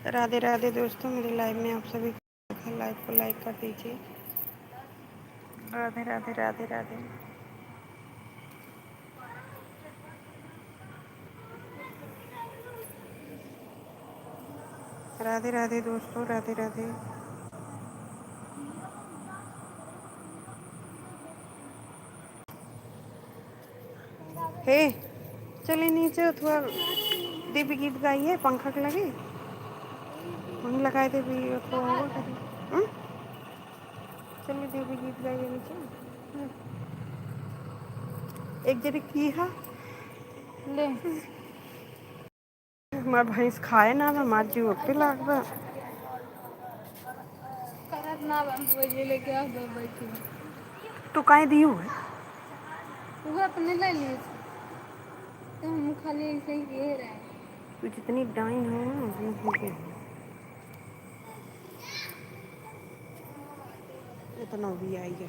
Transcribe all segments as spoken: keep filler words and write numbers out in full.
राधे राधे दोस्तों, मेरे लाइव में आप सभी का लाइव को लाइक कर दीजिए। राधे राधे, राधे राधे। राधे राधे दोस्तों, राधे राधे। हे, चली नीचे, थोड़ा देवी गीत गाइए, पंखा के लगे। वहीं लगाए देवी, तो होगा कभी। हम्म? चली देवी गीत गाइए नीचे। हम्म। एक जरी की है। ले। हमार भैंस खाए ना बा, हमार जीव पे लाग बा। करत ना बा, हम वही लेके आ गए बैठे। तू काहे दियो है? वो अपने ले लिए। तो हम खाली ऐसे ही कह रहे हैं। तू जितनी डाइन हो ना, उतनी ठीक है। इतना भी आई है।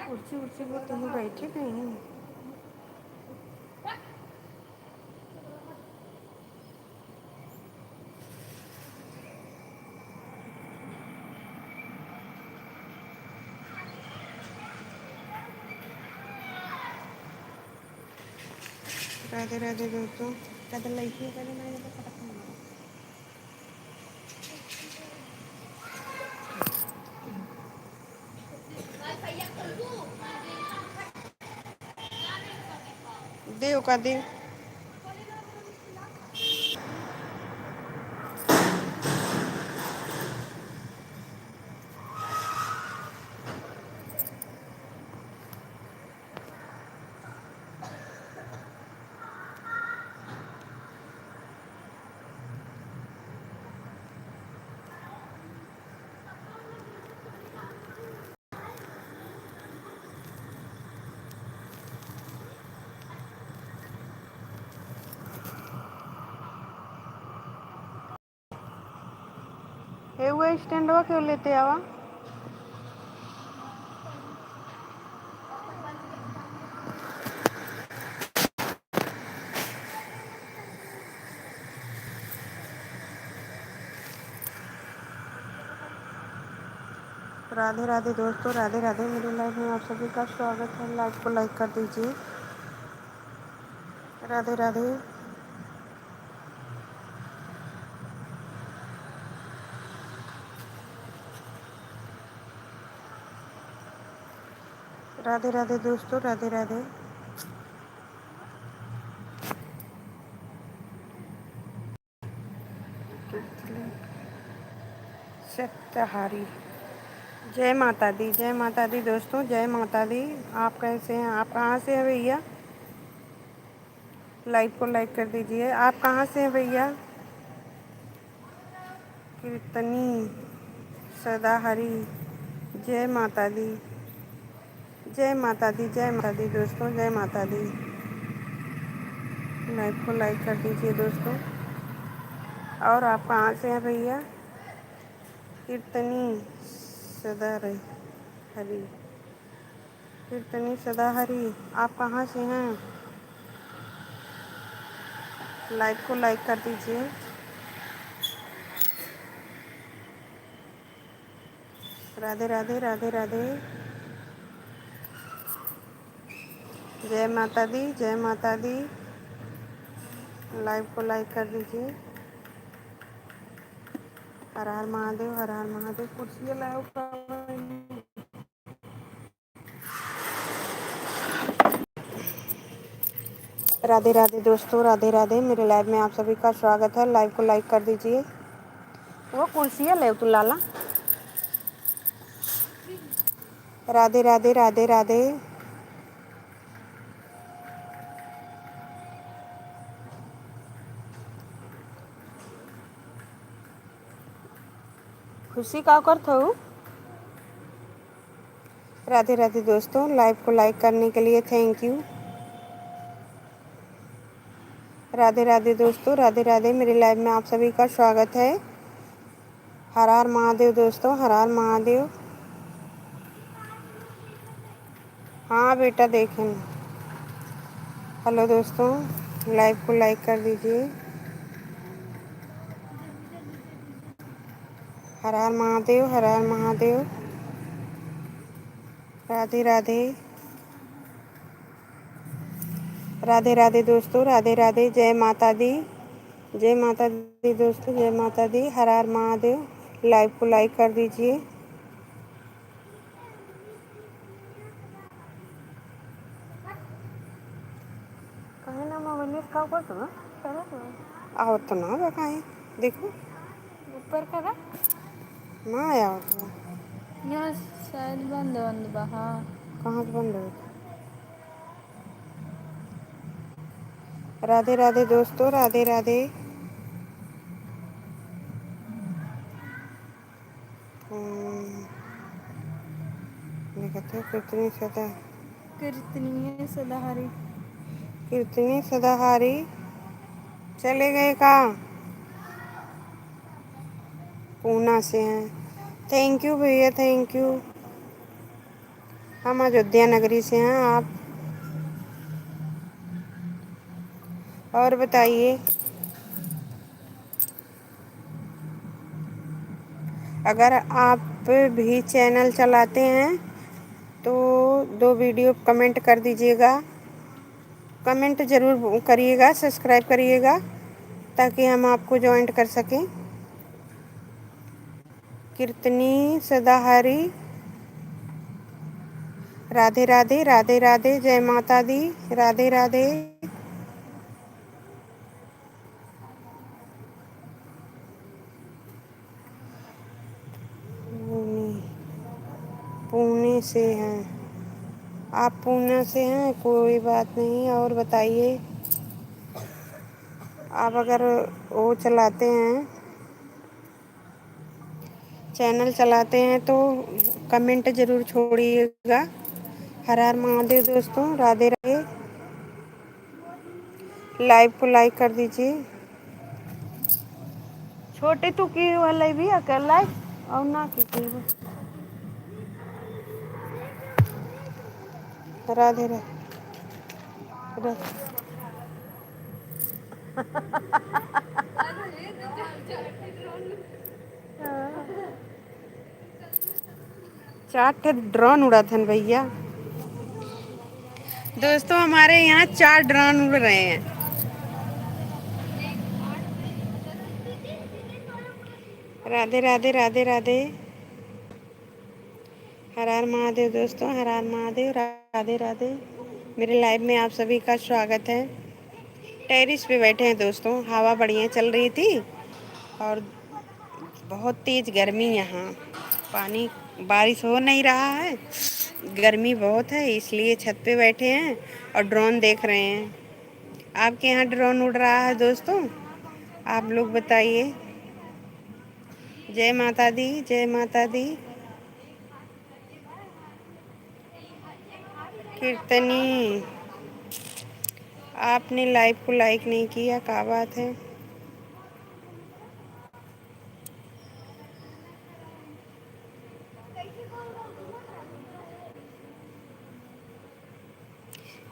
कुर्सी उर्सी पर तुम बैठे कहीं। राधे राधे दोस्तों। कदम लइकी है, कदम आए तो फटक मारो। दे ओका दे। ए, वो स्टैंडवा क्यों लेते आवा? राधे राधे दोस्तों, राधे राधे। मेरे लाइव में आप सभी का स्वागत है। लाइव को लाइक कर दीजिए। राधे राधे। राधे राधे दोस्तों, राधे राधे। सत्यहारी। जय माता दी, जय माता दी दोस्तों, जय माता दी। आप कैसे हैं? आप कहाँ से हैं भैया? लाइव को लाइक कर दीजिए। आप कहाँ से हैं भैया? कीर्तनी सदाहरी, जय माता दी, जय माता दी, जय माता दी दोस्तों, जय माता दी। लाइव को लाइक कर दीजिए दोस्तों। और आप कहाँ से हैं भैया? कीर्तनी सदाहरी। कीर्तनी सदाहरी, आप कहाँ से हैं? लाइव को लाइक कर दीजिए। राधे राधे, राधे राधे। जय माता दी, जय माता दी। लाइव को लाइक कर दीजिए। हर हर महादेव, हर हर महादेव। कुर्सी लाओ का? राधे राधे दोस्तों, राधे राधे। मेरे लाइव में आप सभी का स्वागत है। लाइव को लाइक कर दीजिए। वो कुर्सियाँ ले तू लाला। राधे राधे, राधे राधे। खुशी का करत हऊ? राधे राधे दोस्तों, लाइव को लाइक करने के लिए थैंक यू। राधे राधे दोस्तों, राधे राधे। मेरे लाइव में आप सभी का स्वागत है। हर हर महादेव दोस्तों, हर हर महादेव। हाँ बेटा, देखेन। हेलो दोस्तों, लाइव को लाइक कर दीजिए। हर हर महादेव, हर हर महादेव। राधे राधे, राधे राधे दोस्तों, राधे राधे। जय माता दी, जय माता दी दोस्तों, जय माता दी। हर हर महादेव। लाइव को लाइक कर दीजिए। काहे ना मोबाइल में का करत बा? करत बा। आवत तो ना बा काहे? देखो। ऊपर करा। ना आवत बा। यहाँ शायद बंद, बंद बा, हाँ। कहाँ से बंद होत? राधे राधे दोस्तों, राधे राधे। हम्म, देखत है, कीर्तनी सदा। कीर्तनीय सदाहरी। कीर्तनी सदाहरी चले गए का? पूना से हैं। Thank you भैया, thank you। हम अयोध्या नगरी से हैं। आप और बताइए। अगर आप भी चैनल चलाते हैं तो दो वीडियो कमेंट कर दीजिएगा। कमेंट ज़रूर करिएगा, सब्सक्राइब करिएगा, ताकि हम आपको ज्वाइंट कर सकें। कीर्तनी सदाहरी, राधे राधे, राधे राधे, जय माता दी, राधे राधे। पुणे, पुणे से हैं आप, पुणे से हैं, कोई बात नहीं। और बताइए, आप अगर वो चलाते हैं, चैनल चलाते हैं तो कमेंट ज़रूर छोड़िएगा। हर हर महादेव दोस्तों, राधे राधे। लाइव को लाइक कर दीजिए। छोटे तू की वाला भी अकेला है और ना की, की हो। राधे राधे। राधे। चार ठे ड्रोन उड़त हन भैया। दोस्तों, हमारे यहाँ चार ड्रोन उड़ रहे हैं। राधे राधे, राधे राधे। हर हर महादेव दोस्तों, हर हर महादेव, राधे राधे। मेरे लाइव में आप सभी का स्वागत है। टेरेस पे बैठे हैं दोस्तों, हवा बढ़िया चल रही थी और बहुत तेज गर्मी यहाँ, पानी, बारिश हो नहीं रहा है, गर्मी बहुत है, इसलिए छत पे बैठे हैं और ड्रोन देख रहे हैं। आपके यहाँ ड्रोन उड़ रहा है दोस्तों? आप लोग बताइए। जय माता दी, जय माता दी। कीर्तनी, आपने लाइव को लाइक नहीं किया, क्या बात है?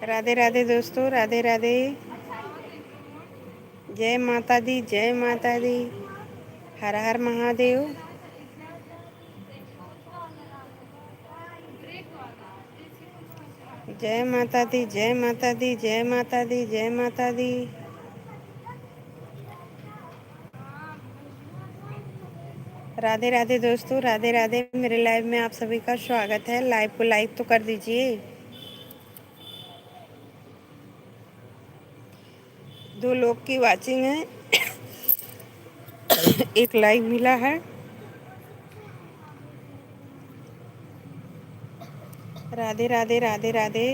राधे राधे दोस्तों, राधे राधे। जय माता दी, जय माता दी। हर हर महादेव। जय माता दी, जय माता दी, जय माता दी, जय माता दी। राधे राधे दोस्तों, राधे राधे। मेरे लाइव में आप सभी का स्वागत है। लाइव को लाइक तो कर दीजिए। दो लोग की वॉचिंग है, एक लाइक मिला है। राधे राधे, राधे राधे।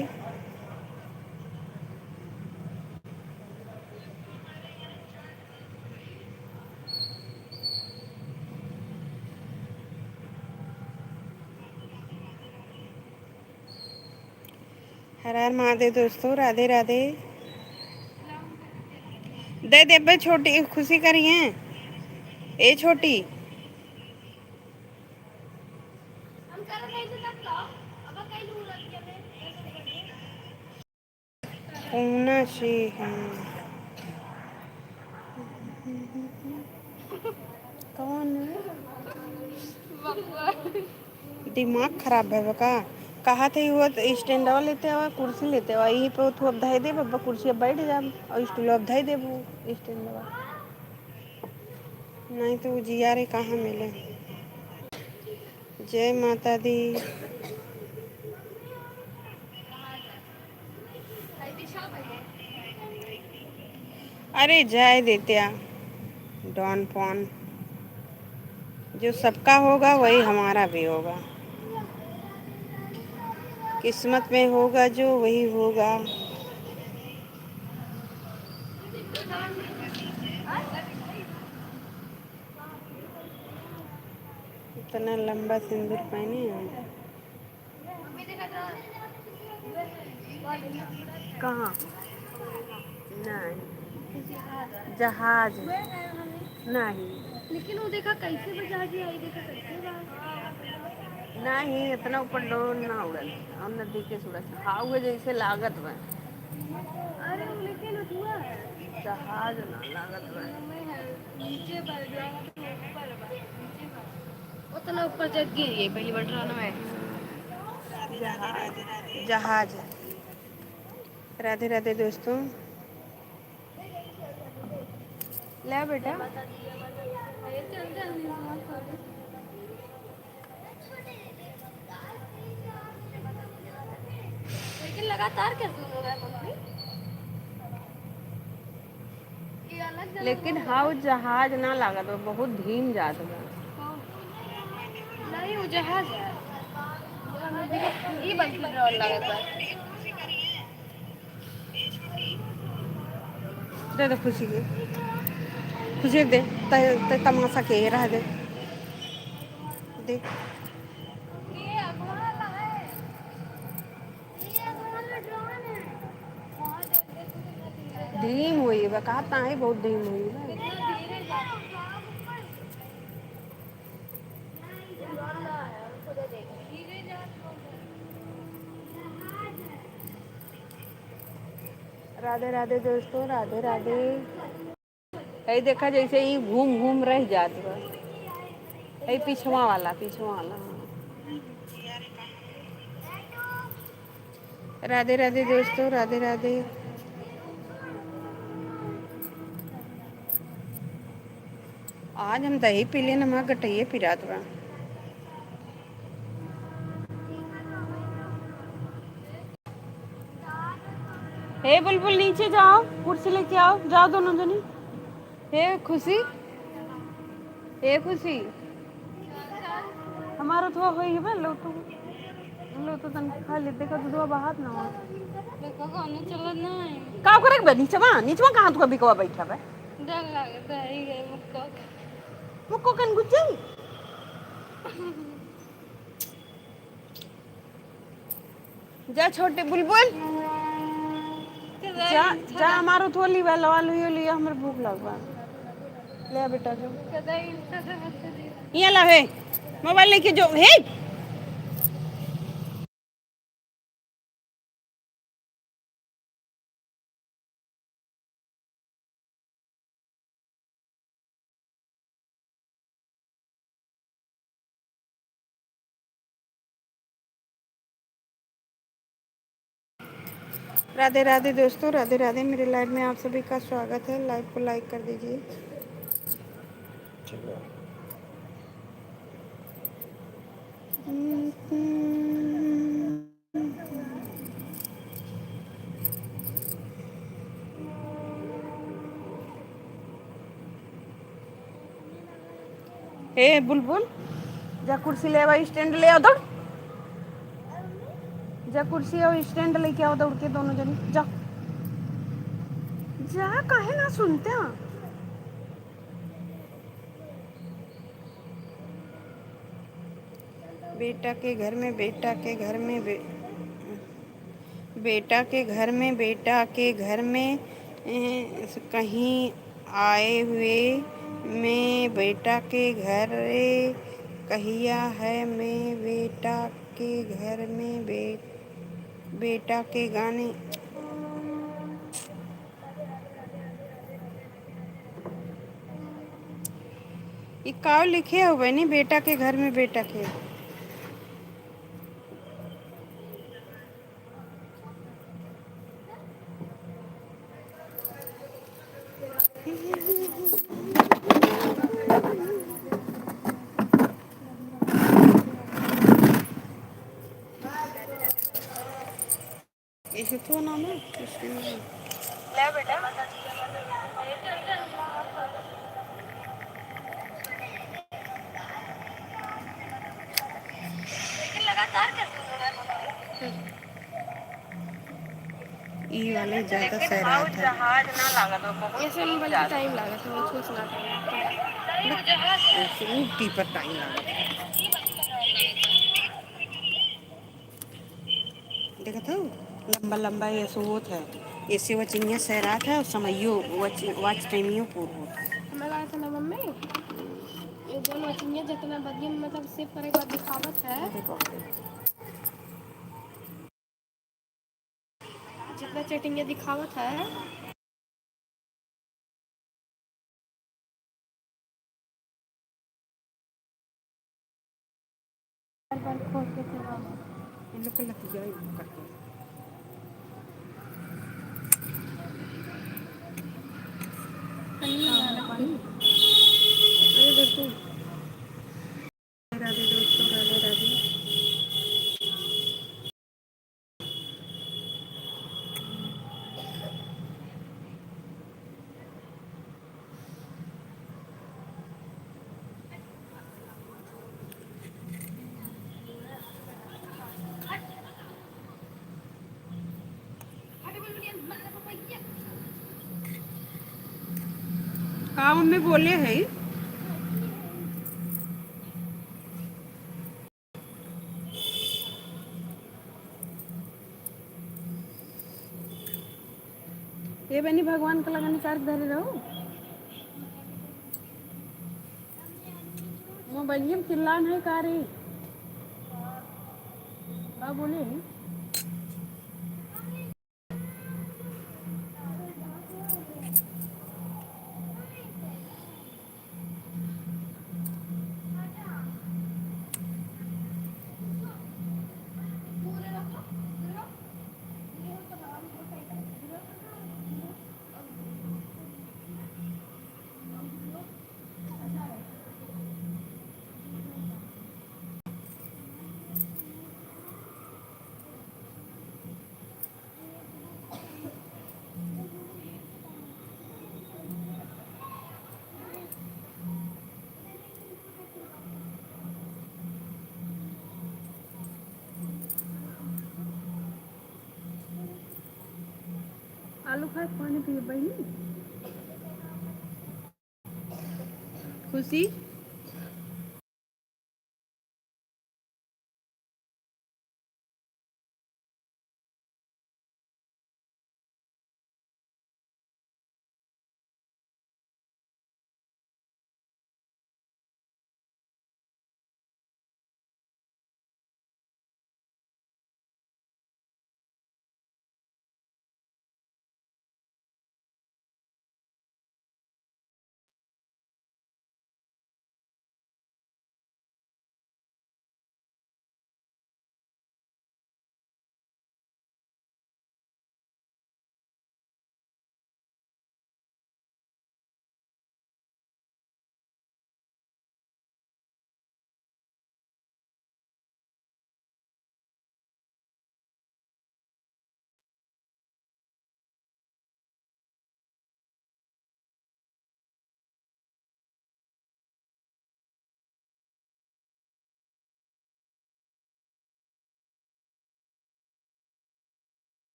हर हर महादेव दोस्तों, राधे राधे। दे देबे छोटी, खुशी करिए। ए छोटी। कौना से हैं? कौन? दिमाग खराब है का? कहा थे वो तो स्टैंडवा लेते आवा, कुर्सी लेते आवा, यही पे तू अब धई दे बब्बा, कुर्सी अब बैठ जा और स्टूल अब धई देबू स्टैंडवा। नहीं तो वो जिया रे कहाँ मिले। जय माता दी। अरे जाए देत्या, डॉन पॉन। जो सबका होगा वही हमारा भी होगा। किस्मत में होगा जो वही होगा। इतना लंबा सिंदूर पहने हैं। कहाँ? नहीं। जहाज। नहीं। लेकिन वो देखा कैसे बजा दिया, ये देखा कैसे बा। नहीं, इतना ऊपर ड्रोन ना उड़ल और न देखे से उड़ल। हाँ, वो जैसे लागत बा। अरे, वो लेकिन हुआ है। जहाज ना लागत बा। नीचे बा, ड्रोन ऊपर बा, नीचे बा। उतना ऊपर जग गिर गई पहली बार ड्रोन में। जहाज, जहाज। राधे राधे दोस्तों। ले बेटा। लेकिन लगातार क्या सुन रहा है मम्मी? लेकिन हाँ, वो जहाज ना लागत बा, बहुत धीम जात बा। नहीं, वो जहाज है। ई बल्कि ड्रोन लागत बा। दे दे खुशी के, खुशी के दे, ते, ते तमाशा के रह दे, दे। धीम हुई बा, कहा ताही बहुत धीम हुई बा। राधे राधे दोस्तों, राधे राधे। हई देखा, जैसे ई घूम घूम रह जात बा। हई पिछवा वाला, पिछवा वाला, हाँ। राधे राधे दोस्तों, राधे राधे। आज हम दही पी लेन, हमार गटइये पिरात बा। हे बुलबुल, नीचे जाओ, कुर्सी लेके आओ, जाओ दोनों जनी। हे खुशी, हे खुशी, हमारा तो होई है बा, लो तो, लो तो तन खा ले, देखो दूधवा बहात ना हो। देखो, कौनो चलत ना है। का करे बे नीचवा, नीचवा कहाँ तू बिकवा बैठा बे? डर लागत है, ही गए मुक्का। मुक्को कन घुस जाई। जा छोटे बुलबुल, जा, जा, हमारो थोली बा, लवा लुइयो लिया, हमरे भूख लग बा। ले आ बेटा, जो। यहाँ ला, हे, मोबाइल लेके जो, हे। राधे राधे दोस्तों, राधे राधे। मेरे लाइव में आप सभी का स्वागत है। लाइव को लाइक कर दीजिए। चलो। ए बुलबुल, जा कुर्सी ले आवा, स्टैंड ले आओ, दौड़। जा कुर्सी और स्टैंड लेके आओ, दौड़ के दोनों जनी, जा। जा, काहे ना सुनते हैं? बेटा के घर में, बेटा के घर में, बे-, बेटा के घर में, बेटा के घर में, ए, कहीं आए हुए में, बेटा के घर, ए, कहिया है में, बेटा के घर में, बे-, बेटा के गाने। ई काव लिखे हो बहिनी, बेटा के घर में बेटा के। ऐसे तो ना, ना, उसके में। ले बेटा। लेकिन लगातार कैसे हो रहा है? ई वाले ज्यादा सैराट है। जहाज ना लागत हो, बहुत ऐसे में बल्कि ज्यादा टाइम लागत है, वो कुछ ना टाइम। ऐसे में ऊटी पर टाइम लागत है। देखत हो, लंबा लंबा ऐसे होत है, ऐसे वचिनिया सहरात है और समयो वच, वॉच टाइमियो पूर होत है। हमें लागत है ना मम्मी, ये दोनों वचिनिया जितना बदियन मतलब सेव करे के बाद दिखावत है। देखो। जितना चेटिंग ये दिखावत है। बार बार खोल के चलाओ। इन लोग को लग जाए करके। अरे देखो। राधे दोस्तों, राधे राधे। का मम्मी बोले है? ये बनी भगवान का लगन चार्ज धरे रहो। मोबाइलिया में चिल्लान है का रे? का बोले? आलू खाए, पानी पिए बहिनी। खुशी।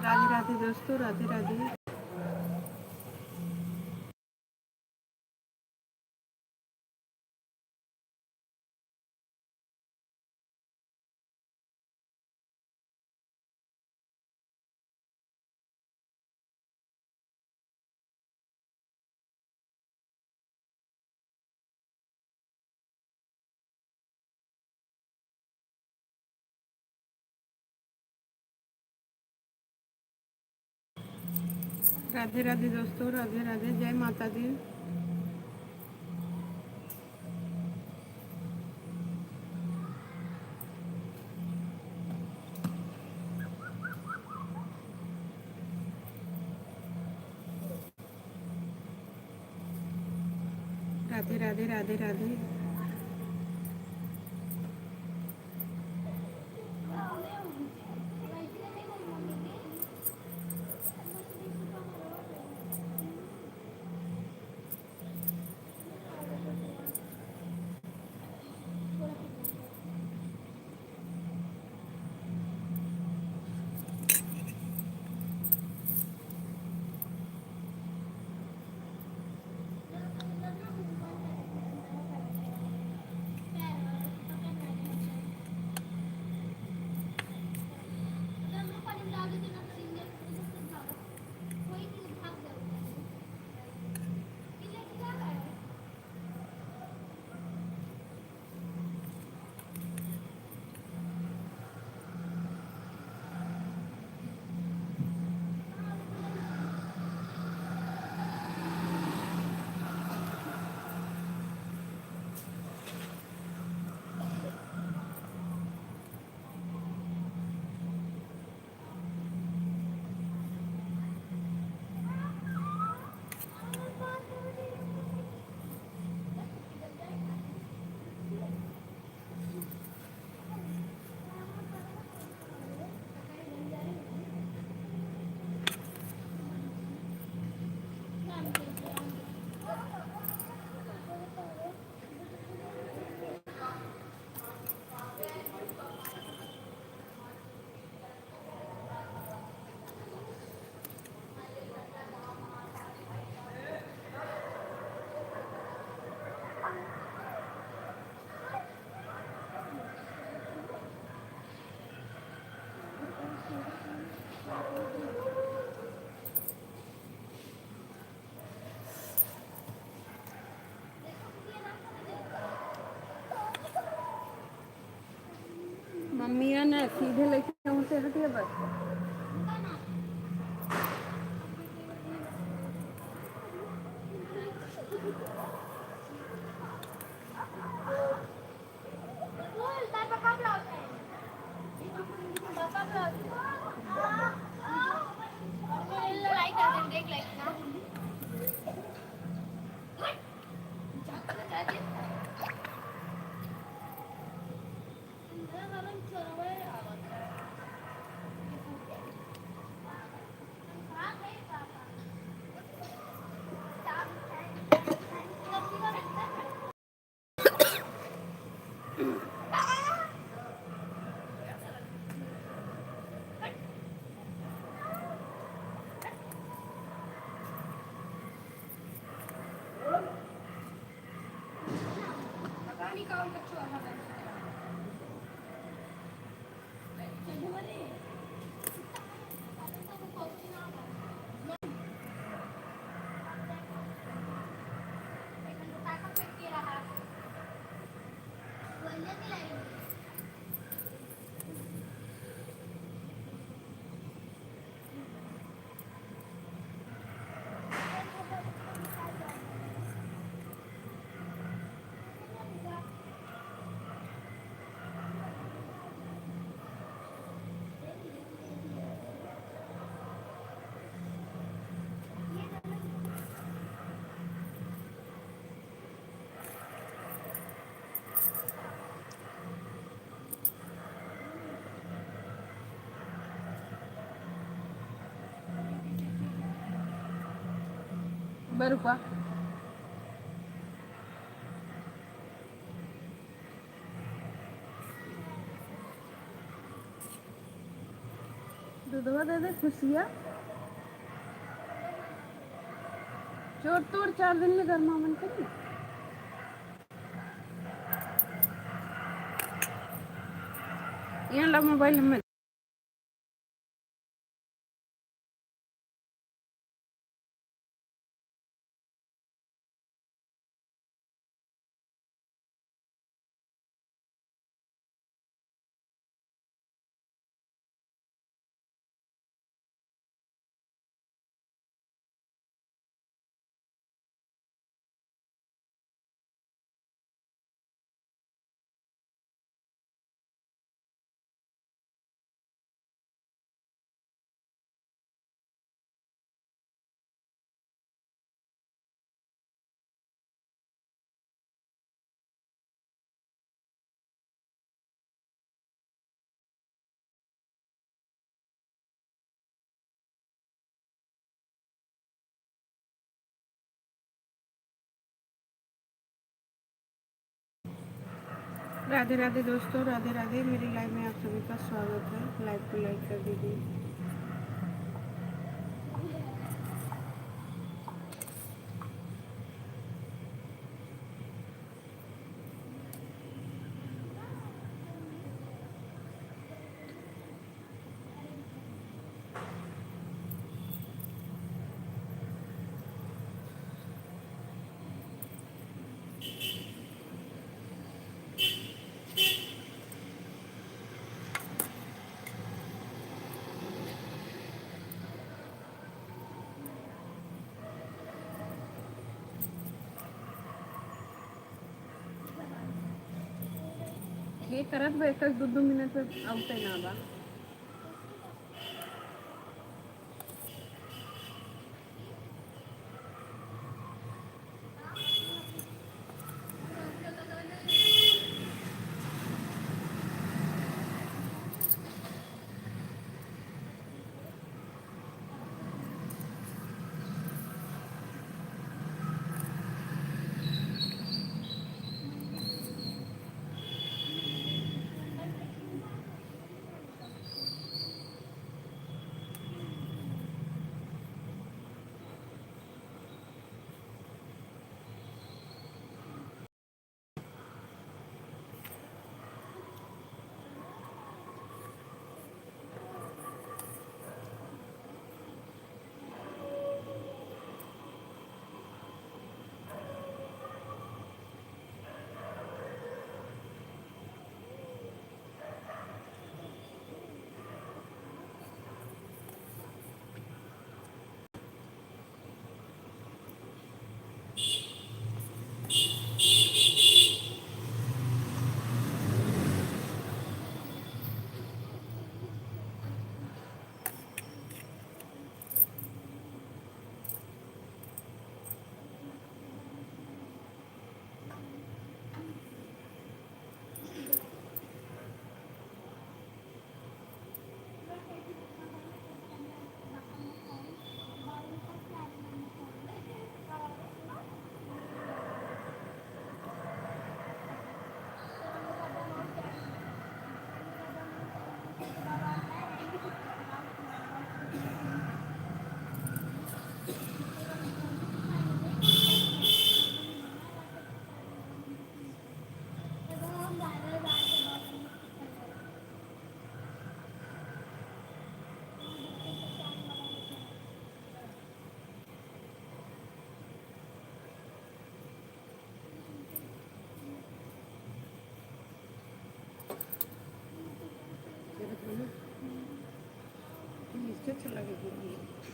राधे राधे दोस्तों, राधे राधे। राधे राधे दोस्तों, राधे राधे, जय माता दी। राधे राधे, राधे राधे। मम्मिया ने सीधे लेके उनसे हटिए बस। बरुआ। दू दवा दे दे खुशिया। चोर तोर चार दिन में गरमा मन करी। यहाँ ला मोबाइल हमें। राधे राधे दोस्तों, राधे राधे। मेरी लाइव में आप सभी का स्वागत है। लाइव को लाइक कर दीजिए। ये करत बा, एक एक दो दो मिनट में आउटे ना बा।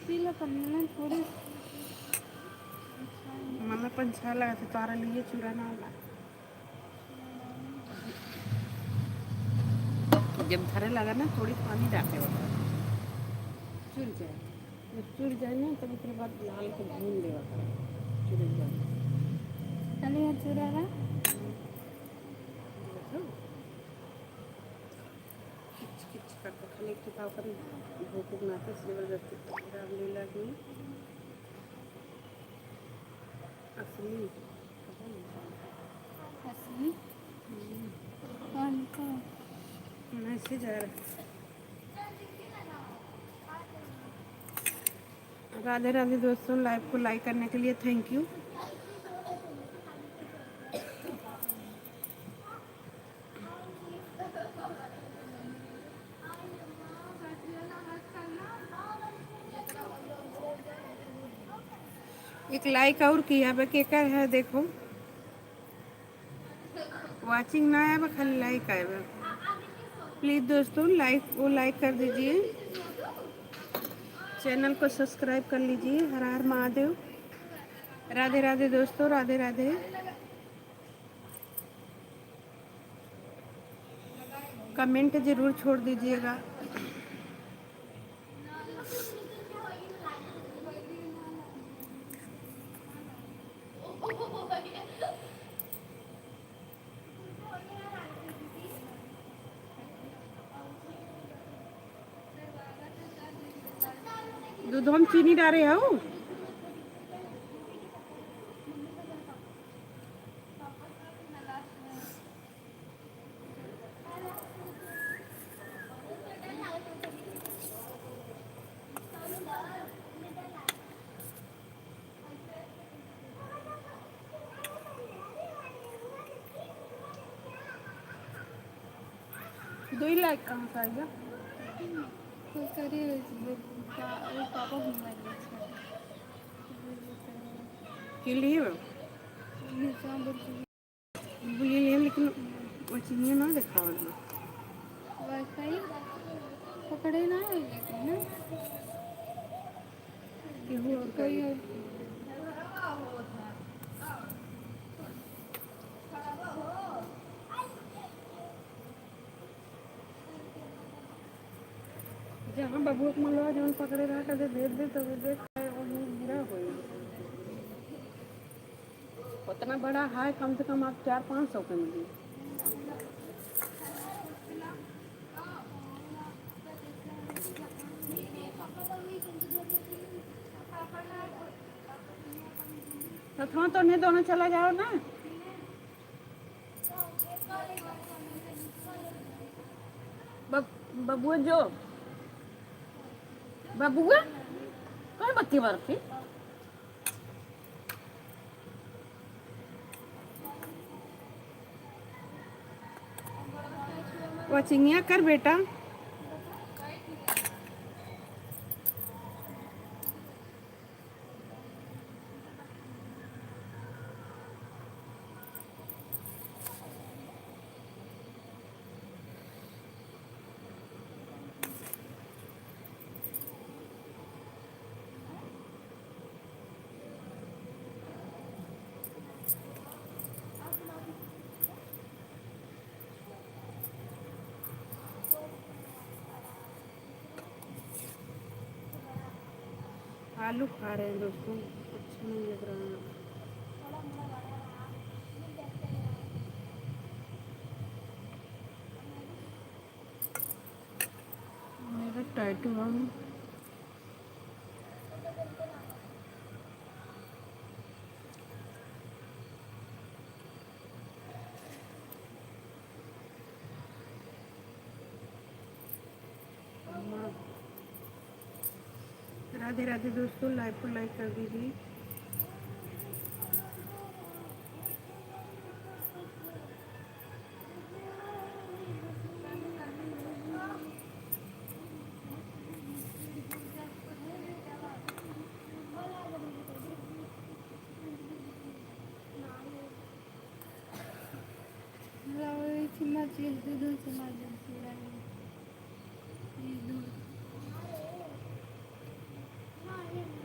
पीला तो मिलन थोड़ी। मन पंछा लगा तो तारा लिए चुराना वाला। जब धरे लगा ना, थोड़ी पानी डाले वाला, चुर जाए। जब चुर जाए ना, तब ओकरे बाद लाल के भून लेवा करा, चुर जाए। चलिए, चुरा रहा। देखो, किच किच करके खाली एक ठो का ओकर भूख उगना था, जबरदस्ती रामलीला की। असली। असली? हम्म। कौन का? मैसेज आ रहा। राधे राधे दोस्तों, लाइव को लाइक करने के लिए थैंक यू। एक लाइक और किया बा, केकर है देखो। वॉचिंग ना आए बा, खाली लाइक आए बा। प्लीज दोस्तों, लाइक, वो लाइक कर दीजिए, चैनल को सब्सक्राइब कर लीजिए। हर हर महादेव। राधे राधे दोस्तों, राधे राधे। कमेंट जरूर छोड़ दीजिएगा। दूध में चीनी डारे हो? दुई लाख कहाँ से आइगा? तो करे, पा-, वो पापा घूम रहे हैं। के लिए? ये क्या बोलते हैं? बुलिए लिए, लेकिन वो चीनिया ना दिखावल बा। वाईफाई पकड़े ना है, लेकिन ना। केहू और कोई करी। और। जहाँ बबुआ के मनवा जौन पकड़े रहा, कदे भेज दे, तो दे, वही बुरा होई। उतना बड़ा है, कम से कम आप चार पाँच सौ के मिली। तो थोड़ा तो नहीं, दोनों चला जाओ ना। बब-, बबुआ जो, बबुआ, कौन बत्ती मारती? वचिंगिया कर बेटा। आलू खा रहे हैं दोस्तों, अच्छा नहीं लग रहा है। मेरा टैटू हम राधे राधे दोस्तों, लाइव को लाइक कर दीजिए।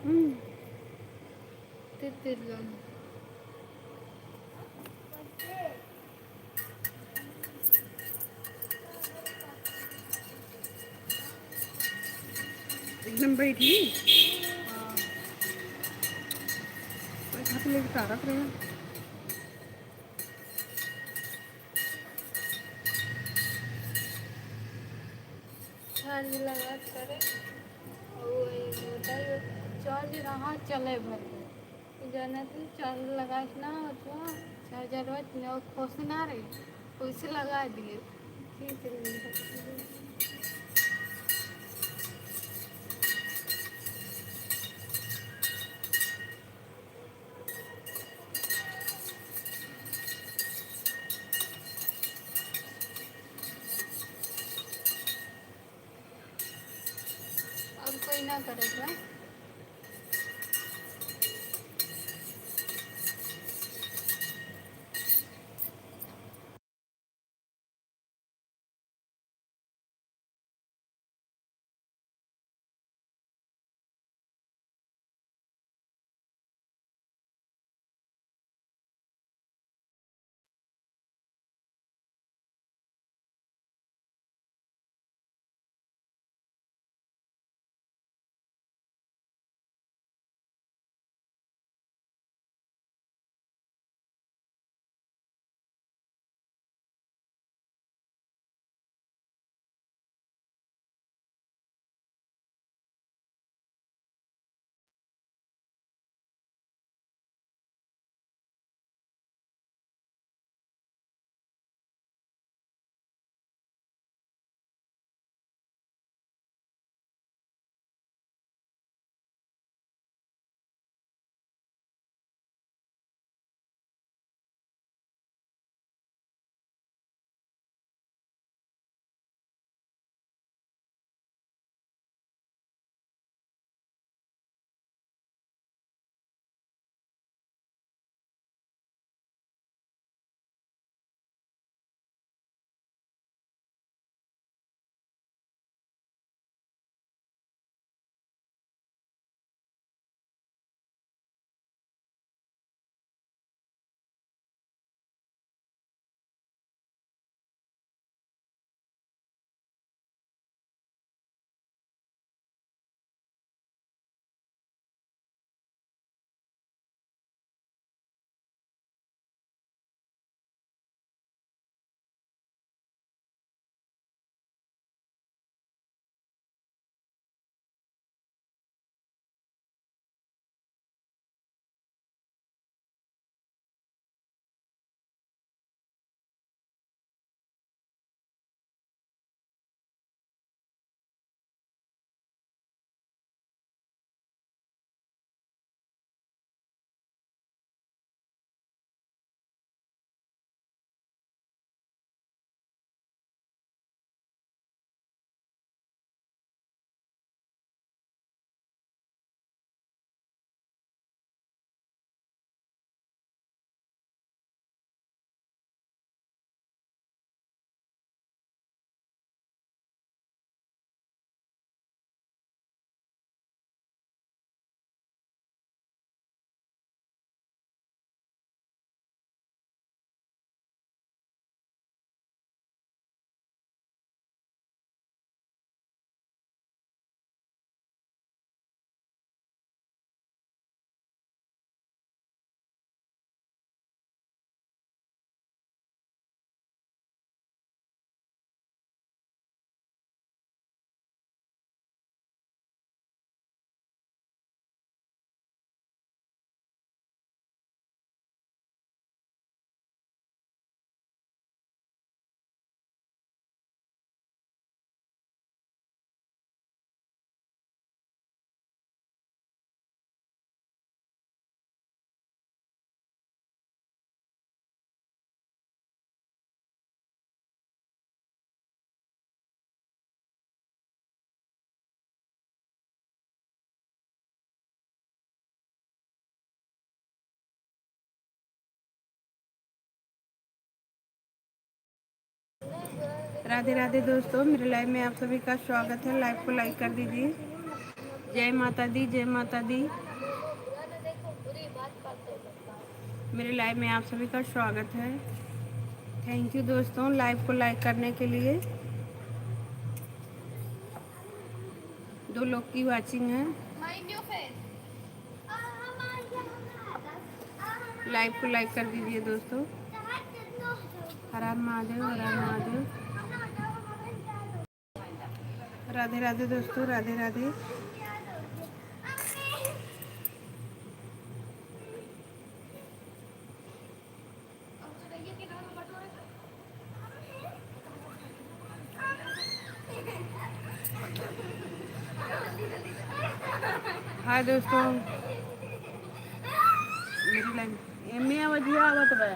हम्म। तेरे, तेरे गाने। एकदम बैठी। हाँ। कोई हाथ लेके तारक रहे। चार्ज लगा करे, वो बताइए, चार्ज रहा चले भर के। जाना तुम चार्ज लगा के ना हो तो चार्जर में खोस ना रही, वैसे लगा दिए। ठीक है। ना करे के बा। राधे राधे दोस्तों, मेरे लाइव में आप सभी का स्वागत है। लाइव को लाइक कर दीजिए। जय माता दी, जय माता दी। मेरे लाइव में आप सभी का स्वागत है। थैंक यू दोस्तों, लाइव को लाइक करने के लिए। दो लोग की वॉचिंग है। लाइव को लाइक कर दीजिए दोस्तों। हर हर महादेव, हर हर महादेव। राधे राधे दोस्तों, राधे राधे। हाय दोस्तों, मेरी लाइन एमे आवत बा।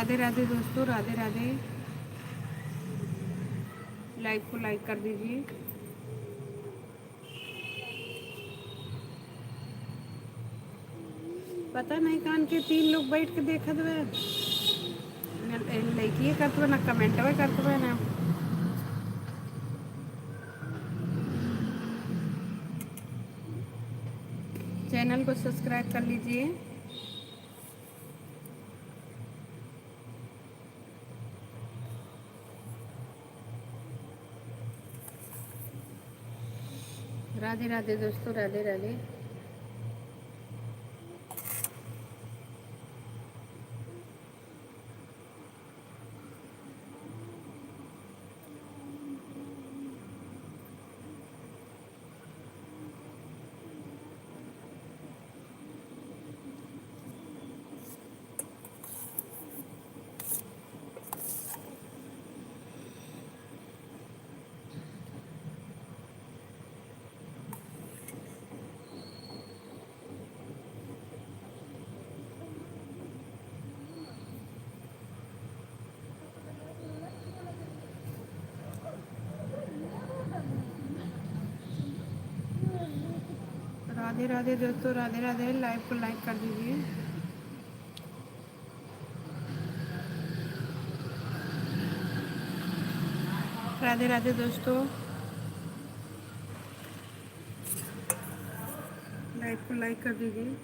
राधे राधे दोस्तों, राधे राधे। Live को like कर दीजिए। पता नहीं कान के तीन लोग बैठ के देखत बा, न लइकिए करत बा, ना comment करत बा, ना channel को subscribe कर लीजिए। राधे राधे दोस्तों, राधे राधे। राधे राधे दोस्तों, राधे राधे। Live को like कर दीजिए। राधे राधे दोस्तों, live को like कर दीजिए।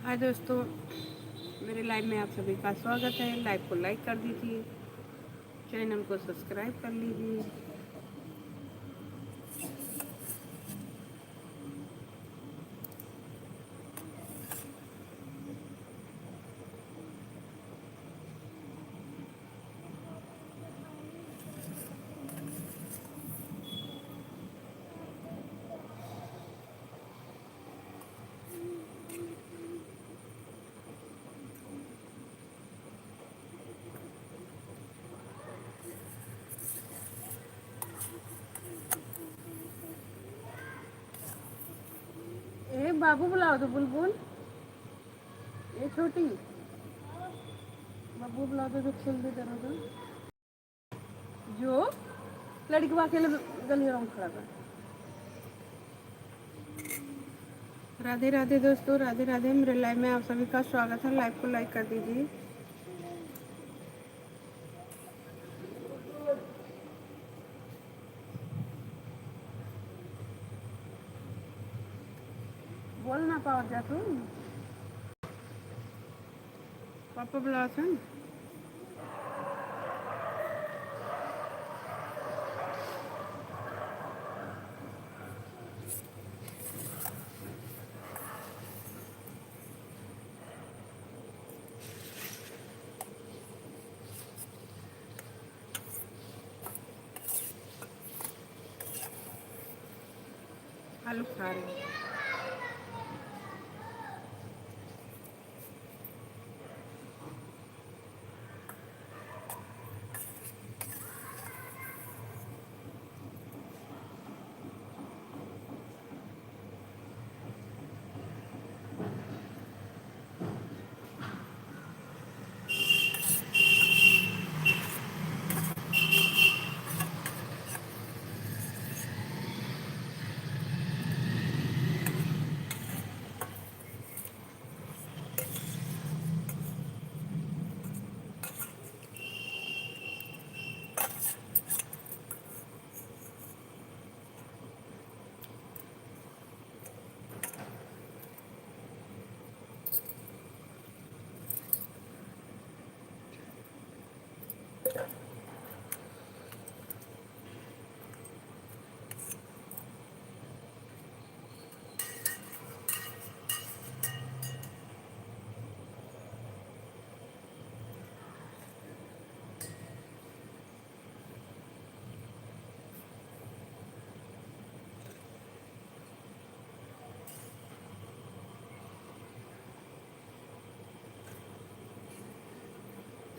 हाय दोस्तों, मेरे live में आप सभी का स्वागत है। Live को like कर दीजिए, channel को subscribe कर लीजिए। ए बाबू बुलाओ तो बुलबुल, ए छोटी, बाबू बुलाओ तो, तो खेल दे तेरा तो। जो लड़कवा अकेले गलिया में खड़ा बा। राधे राधे दोस्तों, राधे राधे। मेरे live में आप सभी का स्वागत है। Live को like कर दीजिए। बोल ना पाओ जा तू। पापा बुलावत हन। आलू खा रहे हैं।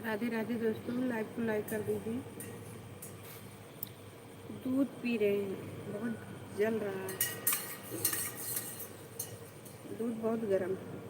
राधे राधे दोस्तों, लाइव को लाइक कर दीजिए। दूध पी रहे हैं, बहुत जल रहा है, दूध बहुत गर्म है।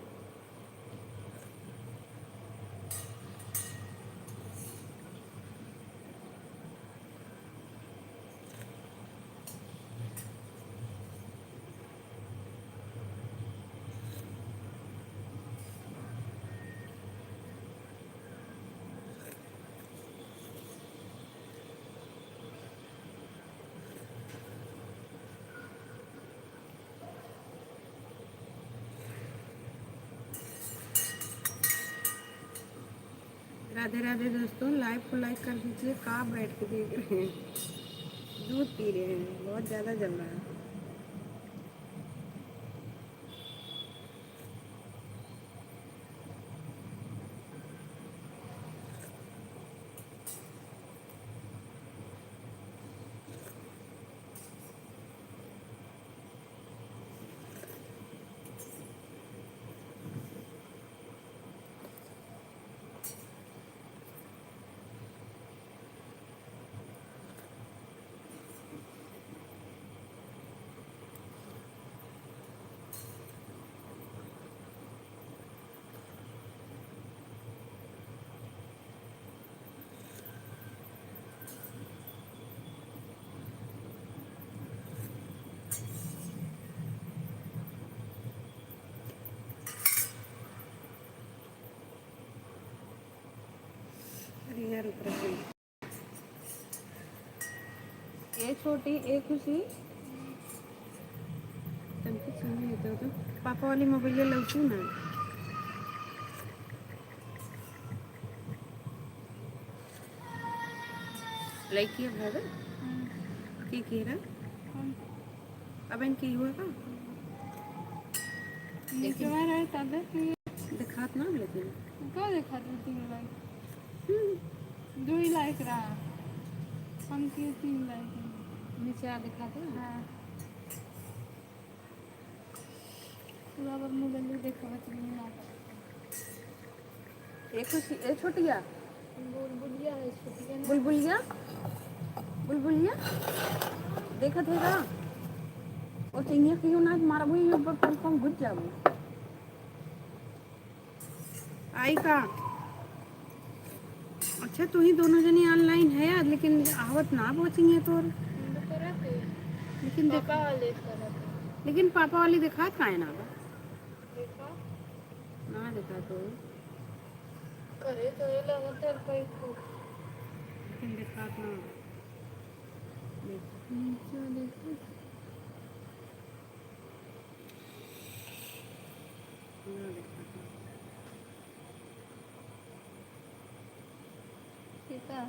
राधे राधे दोस्तों, लाइव को लाइक कर दीजिए। का बैठ के देख रहे हैं, दूध पी रहे हैं, बहुत ज़्यादा जल रहा है। अरे यार, ऊपर से। ए छोटी, ए खुशी, तनकी छीन लेते हो तो। पापा वाली मोबाइल लौटू ना। लइकी है भावे? हम्म। के के रहा? कौन? अब इनकी हुआ का? नीचे में रहे तबे कि दिखात ना लेकिन। का दिखात दो तीन लाइक? हम्म। दो ही लाइक रहा। हम किए तीन लाइक। नीचे आ दिखात ना? हाँ। पूरा बार मोबाइल देखावत नहीं ना। ए खुशी, ए छोटिया। बुलबुलिया है, छोटिया ना। बुलबुलिया? बुलबुलिया? देखत है का? ओ चिंगिया कहियो ना मारबू, ये ऊपर पहुंच पहुंच घुस जाबू। आई का? अच्छा, तू ही दोनों जनी online है यार, लेकिन आवत ना पहुंची है तोर। हम तो करत है। लेकिन देख पापा वाले करत है। लेकिन पापा वाली दिखात काहे ना बा? देखा? ना देखा तो। करे तो ये लगत है कोई को। लेकिन दिखात ना बा। देख। नीचे देखो। ना देखा तो। ठीक है।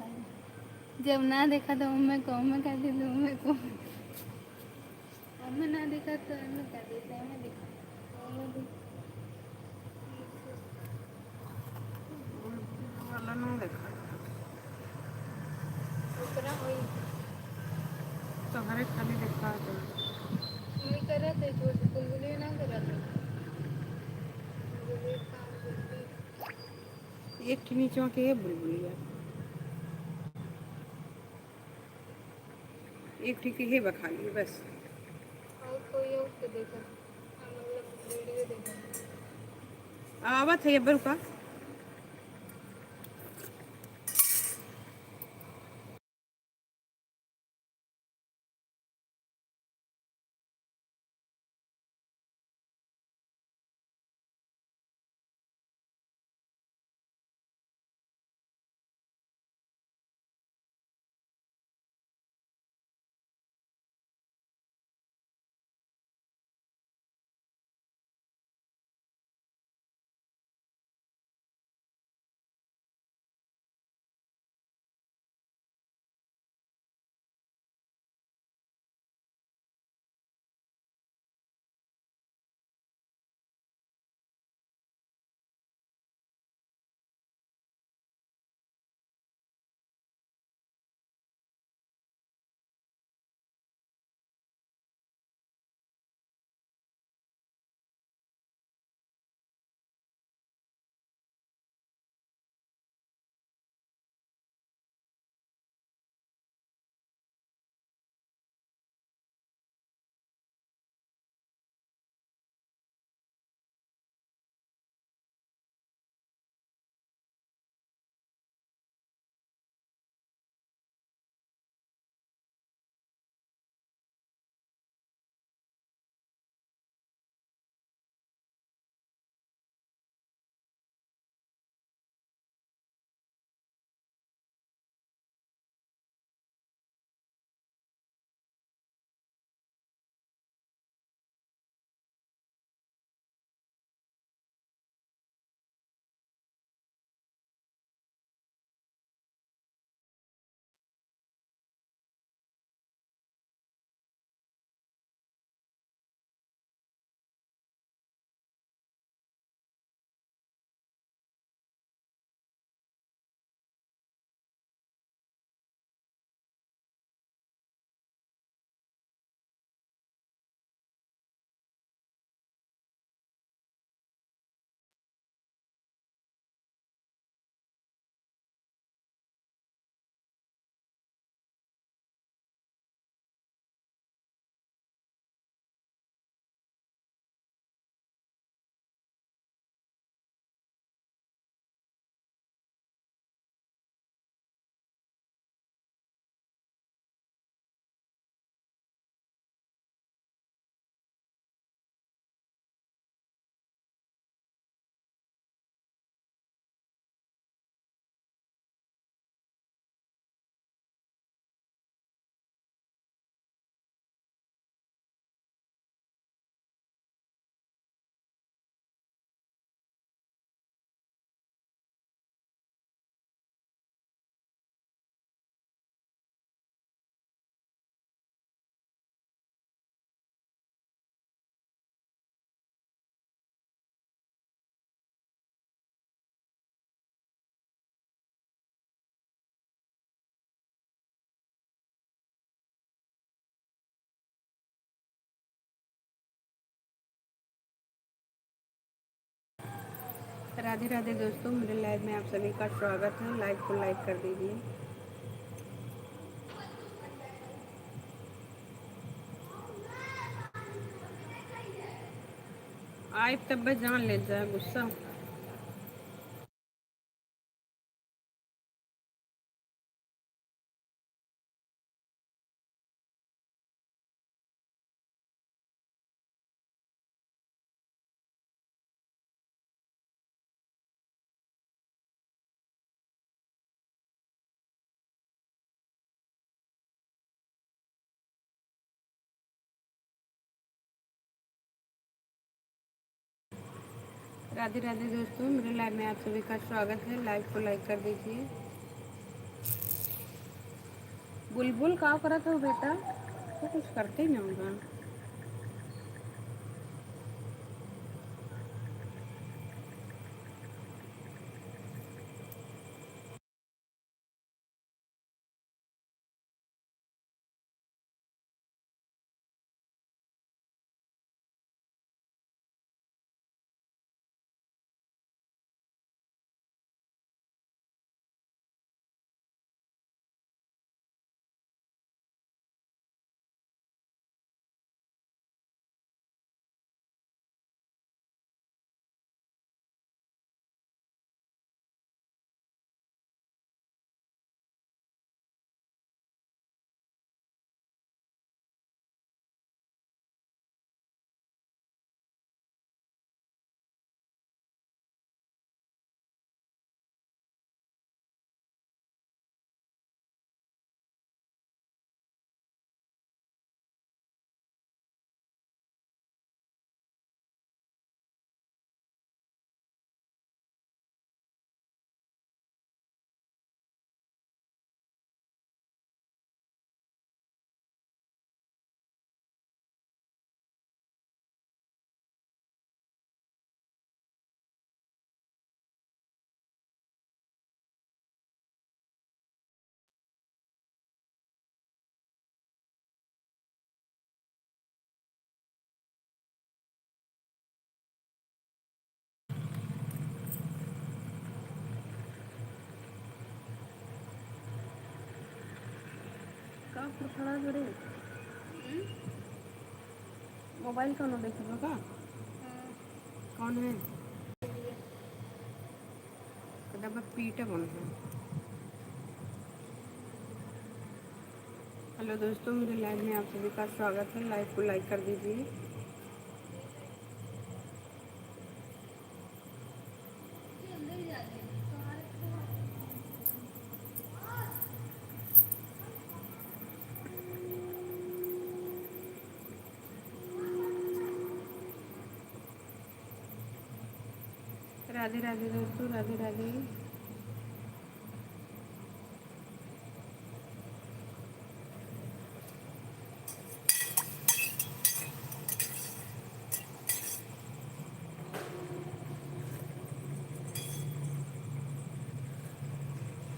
जब ना देखा तो मैं कहूँ, मैं कह दिलू, मैं कहूँ। और मैं ना देखा तो मैं कह दिलू, मैं देखा। और मैं देखा। वाला ना देखा। ओकरा होई। तोहरे खाली देखा तो। नहीं करत है, जो गुलगुली ना करत है। गुलगुली काम करती। एक ठे नीचवा के है बुलबुलिया, एक ठे के है बखाली बस। और कोई और के देखा, हाँ, मतलब वीडियो देखा। अब आवत है ये बरुका। राधे राधे दोस्तों, मेरे लाइव में आप सभी का स्वागत है। लाइव को लाइक कर दीजिए। आइब तब जान ले जा गुस्सा। राधे राधे दोस्तों, मेरे लाइव में आप सभी का स्वागत है। लाइव को लाइक कर दीजिए। बुलबुल, का करत हो बेटा? तो कुछ करते ही नहीं होगा। का फड़फड़ा करे? मोबाइल कौनो देखत बा का? कौन है? कदा बा पीटे बन है। हेलो दोस्तों, मेरे लाइव में आप सभी का स्वागत है। लाइव को लाइक कर दीजिए। राधे राधे दोस्तों, राधे राधे।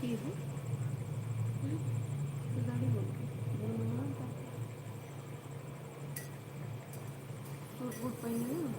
की हो? हम्म? गाड़ी बोल के। बोल ना। सूट बूट पहने हो?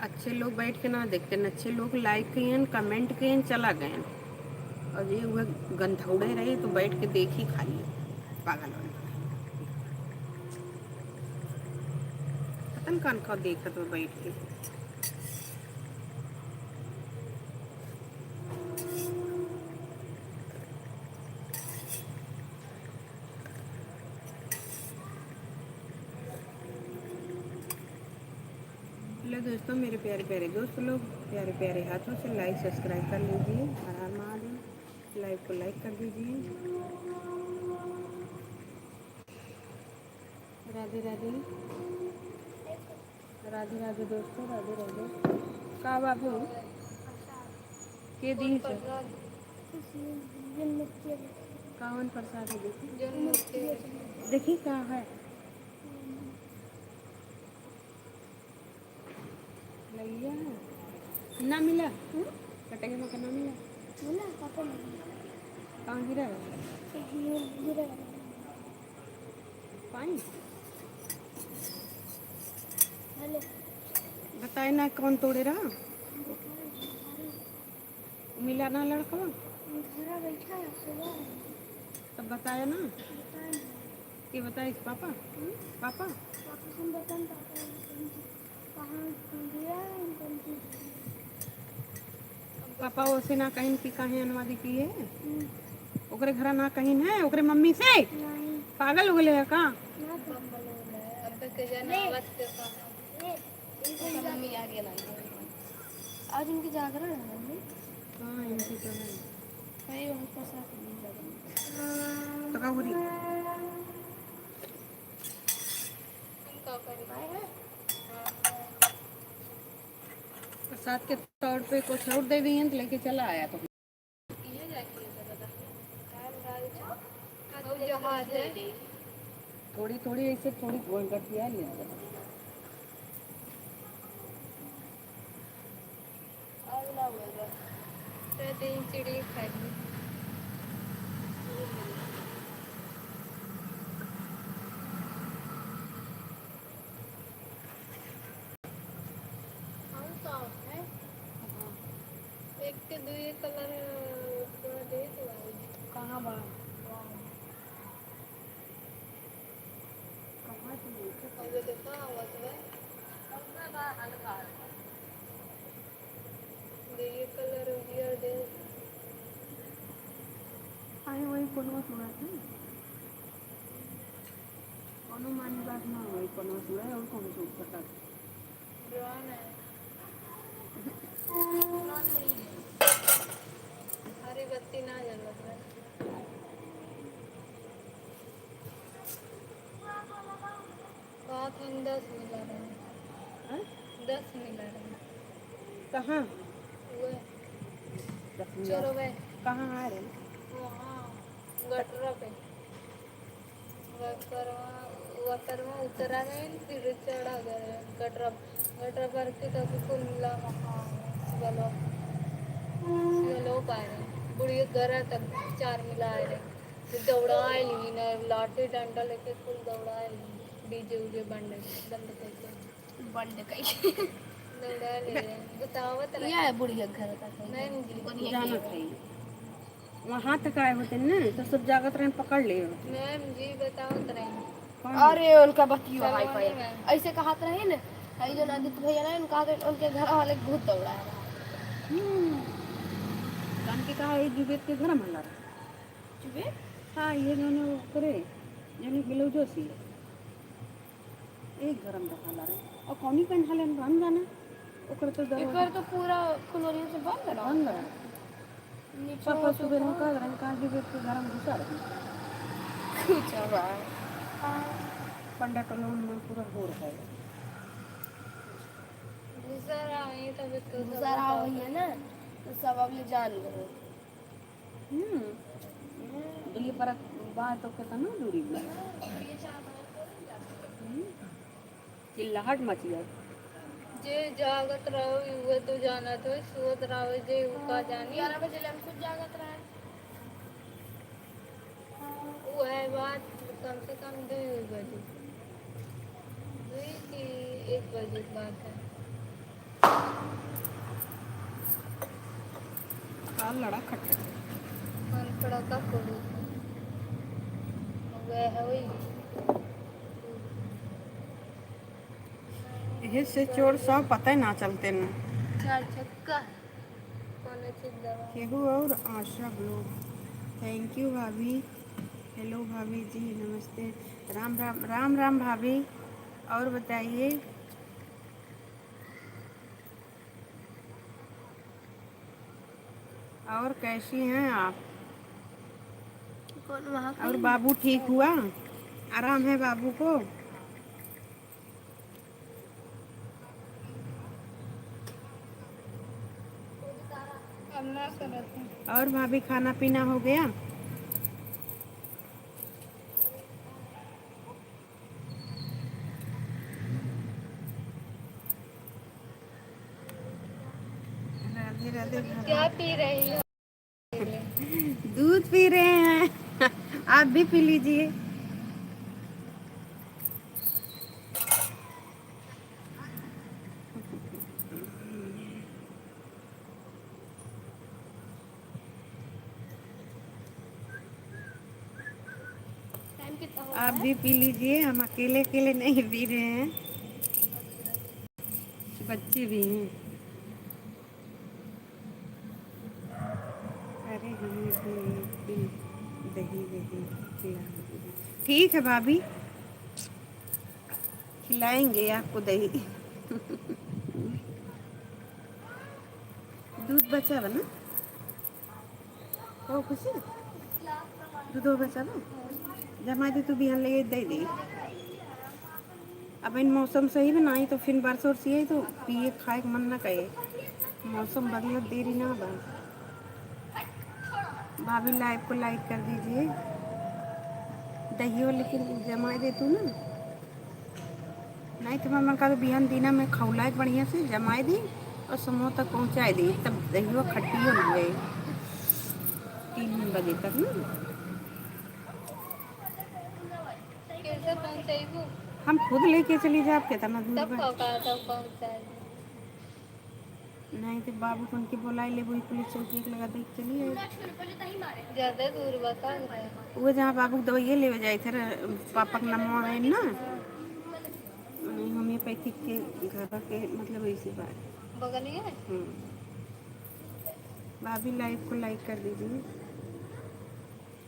अच्छे लोग बैठ के ना देखते न, अच्छे लोग लाइक कइहन, कमेंट कइहन, चला गयन। और ये हुए गंधौड़े रही तो बैठ के देखी खाली पागल वाले। पता न कौन कौन देखत हो बैठ के। हेलो दोस्तों, मेरे प्यारे प्यारे दोस्त लोग, प्यारे प्यारे हाथों से लाइक सब्सक्राइब कर लीजिए। हर हर महादेव। लाइव को लाइक कर दीजिए। राधे राधे। राधे राधे दोस्तों, राधे राधे। का बाबू? के दी से? कौन प्रसाद है देखी? देखी का है? लगिया है? ना मिला? हम्म? कटैया में का ना मिला? मिला, पता नहीं। कहाँ गिरा है? गिरा है। पानी? हेलो। बताए ना कौन तोड़े रहा? मिला ना लड़कवा? घरा बैठा है, सुबह है। तब बताया ना? बताया नहीं। के बताइस, पापा? हम्म? पापा? पापा से बतान, पापा कहाँ गया, कौन चीज? पापा ओसे ना कहिन कि काहे अनवादी की है? हम्म। ओकरे घरा ना कहिन है, ओकरे मम्मी से? नहीं। पागल हो गए है का? ना तो। अब तक के जाना नहीं। आवत के पापा। नहीं। आज इनकी जागरण है मम्मी। हाँ, इनकी तो है। वही वहाँ पर साथ में जागरण। तो का हो रही? प्रसाद के तौर पे कुछ और दे दिए तो लेके चला आया तो। थोड़ी थोड़ी ऐसे थोड़ी गठिया ले। चिड़ी खाई। हम तो है। एक के दुई कलर पूरा देख लो। कहाँ बा? कहाँ से देखे? और ये देखो, आवाज में। ये कलर उजियर दे। अरे वही कोनो सुना था। कोनो मानी बात ना होई, कोनो सुने और कोनो सोच सकत। ड्रोन है। ड्रोन नहीं है। हरी बत्ती ना जलत है। बात हम दस मिला रहे। हाँ? दस मिला रहे। कहाँ? वो दस मिला। चोरवे। कहाँ आ रहे? वहाँ गटरा पे। वकरवा, वकरवा उतरा गए, फिर चढ़ा गए गटरा, गटरा पर के तब कुल्ला वहाँ सिवलो, सिवलो पाए रहे। बुढ़िया घर तक चार मिला आए रहे। फिर दौड़ा आए ली ना, लाठी डंडा लेके कुल दौड़ा आए ली। डीजे उजे बंद, बंद करके। बंद कइके। दौड़ा ले रहे। बतावत रहे। यह है बुढ़िया घर का कहीं। मैम जी। कोनी है जानत है। वहाँ तक आए होते ना, तो सब जागत रहन, पकड़ ले होते। मैम जी, बतावत रहे। कौन? अरे, उनका बतियो हाई फाई। सलोनी मैम। ऐसे कहत रहे ना, हई जो आदित्य भैया ना, उनका आगे उनके घर वाले बहुत दौड़ा है। हम्म। कान के कहा, ये जुबेद के घर में हल्ला रहा। जुबेद? हाँ, ये दोनों करे, यानी ब्लाउजो सी। एक गरम रहा ला रे। और कौनी पहन हाले हम जाना। ओकर तो दरवाजा एकर तो पूरा फुलवरिया से बंद रहा। बंद रहा। नीचे पापा से सुबह में पूरा कह रहे, कहाँ जुबेद के घर में घुसा रहे। कुछ बा। पंडा टोला में पूरा हो रहा है। घुसा रहा है, तब तो सब घुसा रहा बताओ। हुई है ना, तो सब अब ले जान गए। हम्म। दुई बरस बा तो केतना दूरी बा। हम्म। चिल्लाहट मच गया। जे जागत रहो, उहे तो जानत हो, सोत रहो, जे उ का जानी। ग्यारह बजे ले हम खुद जागत रहे। उहे बात, कम से कम दुई बजे, दुई कि एक बजे के बात है। का लड़ा खट। मन पड़ा का करू? वह है वही। यही से चोर सब पता ही ना चलते न। चार छक्का। कौन चीज दवा? केहू और आशा ब्लॉग। Thank you भाभी। Hello भाभी जी, नमस्ते। राम राम, राम राम भाभी। और बताइए, और कैसी हैं आप? कौन वहाँ और कहीं? बाबू ठीक हुआ? आराम है बाबू को? ना करत है। और भाभी, खाना पीना हो गया? राधे राधे भाभी। क्या पी रही हो? दूध पी रहे हैं। आप भी पी लीजिए। आप भी पी लीजिए, हम अकेले अकेले नहीं पी रहे हैं, बच्चे भी हैं। अरे हमें भी एक दिन दही वही खिला दीजिए। ठीक है भाभी, खिलाएंगे आपको दही। दूध बचा बा ना? ओ खुशी, दूधो बचा बा? जमा दे, तू बिहान ले दे दे। अब इन मौसम सही में ना आई तो फिर बरस उरस आई तो पिए खाए के मन ना करे। मौसम बदलत देरी ना बा। भाभी, लाइव को लाइक कर दीजिए। दहियो लेकिन जमाए दे तू ना, नहीं तो मैं मन का तो बिहान दिना में खौलाए के बढ़िया से जमाए दी और समूह तक पहुँचाए दी, तब दहियो खट्टियो ना गए तीन बजे तक ना। कैसे पहुँचेबू? हम खुद लेके चली जाब, कितना दूर तब बा। का, का, तब पहुँचाए दी। नहीं तो बाबू कन के बोलाई ले, वही पुलिस चौकी एक लगा देख चली आई। ज्यादा दूर बा का? वो जहाँ बाबू के दवाइये लेवे जाए थे, पापा के नमवा है ना, नहीं, होम्योपैथिक के घर के, मतलब, ऐसी बात। बगलिए? हम्म। भाभी, लाइव को लाइक कर दीजिए।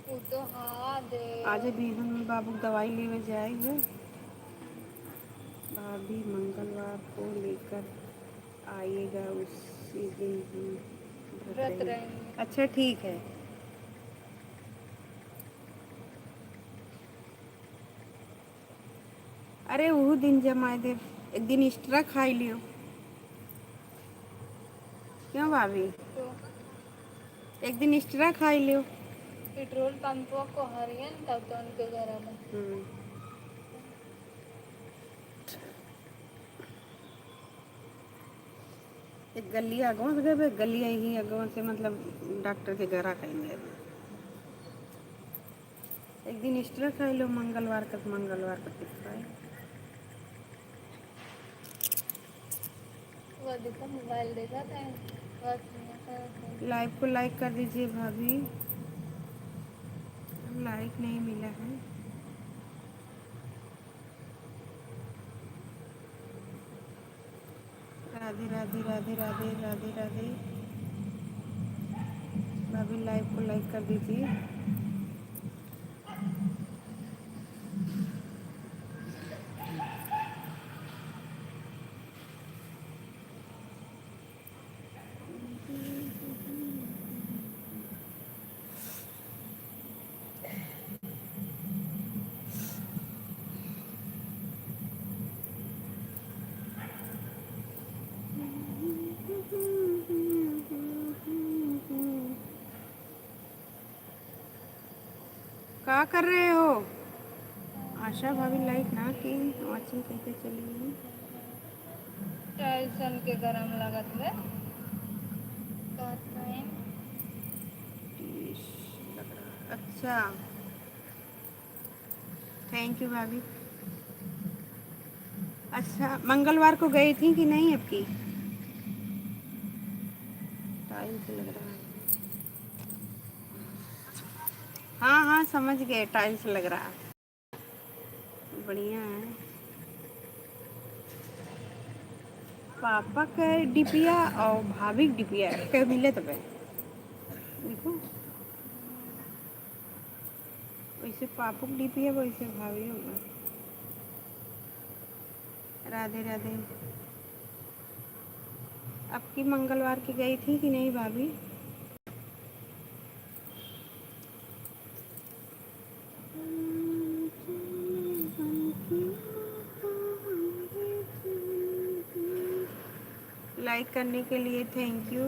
वो तो हाँ दे। आज बिहान में बाबू के दवाई लेवे जाए है। भाभी मंगलवार को लेकर आइएगा, उसी दिन हम व्रत व्रत रहेंगे। रहेंगे। अच्छा, ठीक है। अरे, उहू दिन जमाए देब, एक दिन extra खाई लियो। क्यों भाभी? तो एक दिन extra खाई लियो। पेट्रोल पंप को हरियन तब तो उनके घर में। हम्म। एक गलिया अगवा से गए, एक गलिया ही अगवा से, मतलब, डॉक्टर के घरा कहीं गए। एक दिन extra खाई लो, मंगलवार का, मंगलवार का फिर खाए। वो देखो, मोबाइल देखा था, बस यहाँ पर। लाइव को लाइक कर दीजिए भाभी, लाइक नहीं मिला है। राधे राधे राधे राधे राधे राधे। भाभी, लाइव को लाइक कर दीजिए। का कर रहे हो? आशा भाभी लाइक ना की, वाचिंग कैसे चली? टाइल्सन के गरम लागत बा। का टाइम? अच्छा, thank you भाभी। अच्छा, मंगलवार को गई थी कि नहीं आपकी? टाइल्स लग रहा है। हाँ, हाँ, समझ गए, टाइल्स लग रहा है। बढ़िया है। पापा के डिपिया और भाभी के डिपिया के मिले तबे। देखो, वैसे पापा के डिपिया, वैसे भाभी होगा। राधे राधे। अब की मंगलवार की गई थी कि नहीं भाभी? लाइक करने के लिए thank you।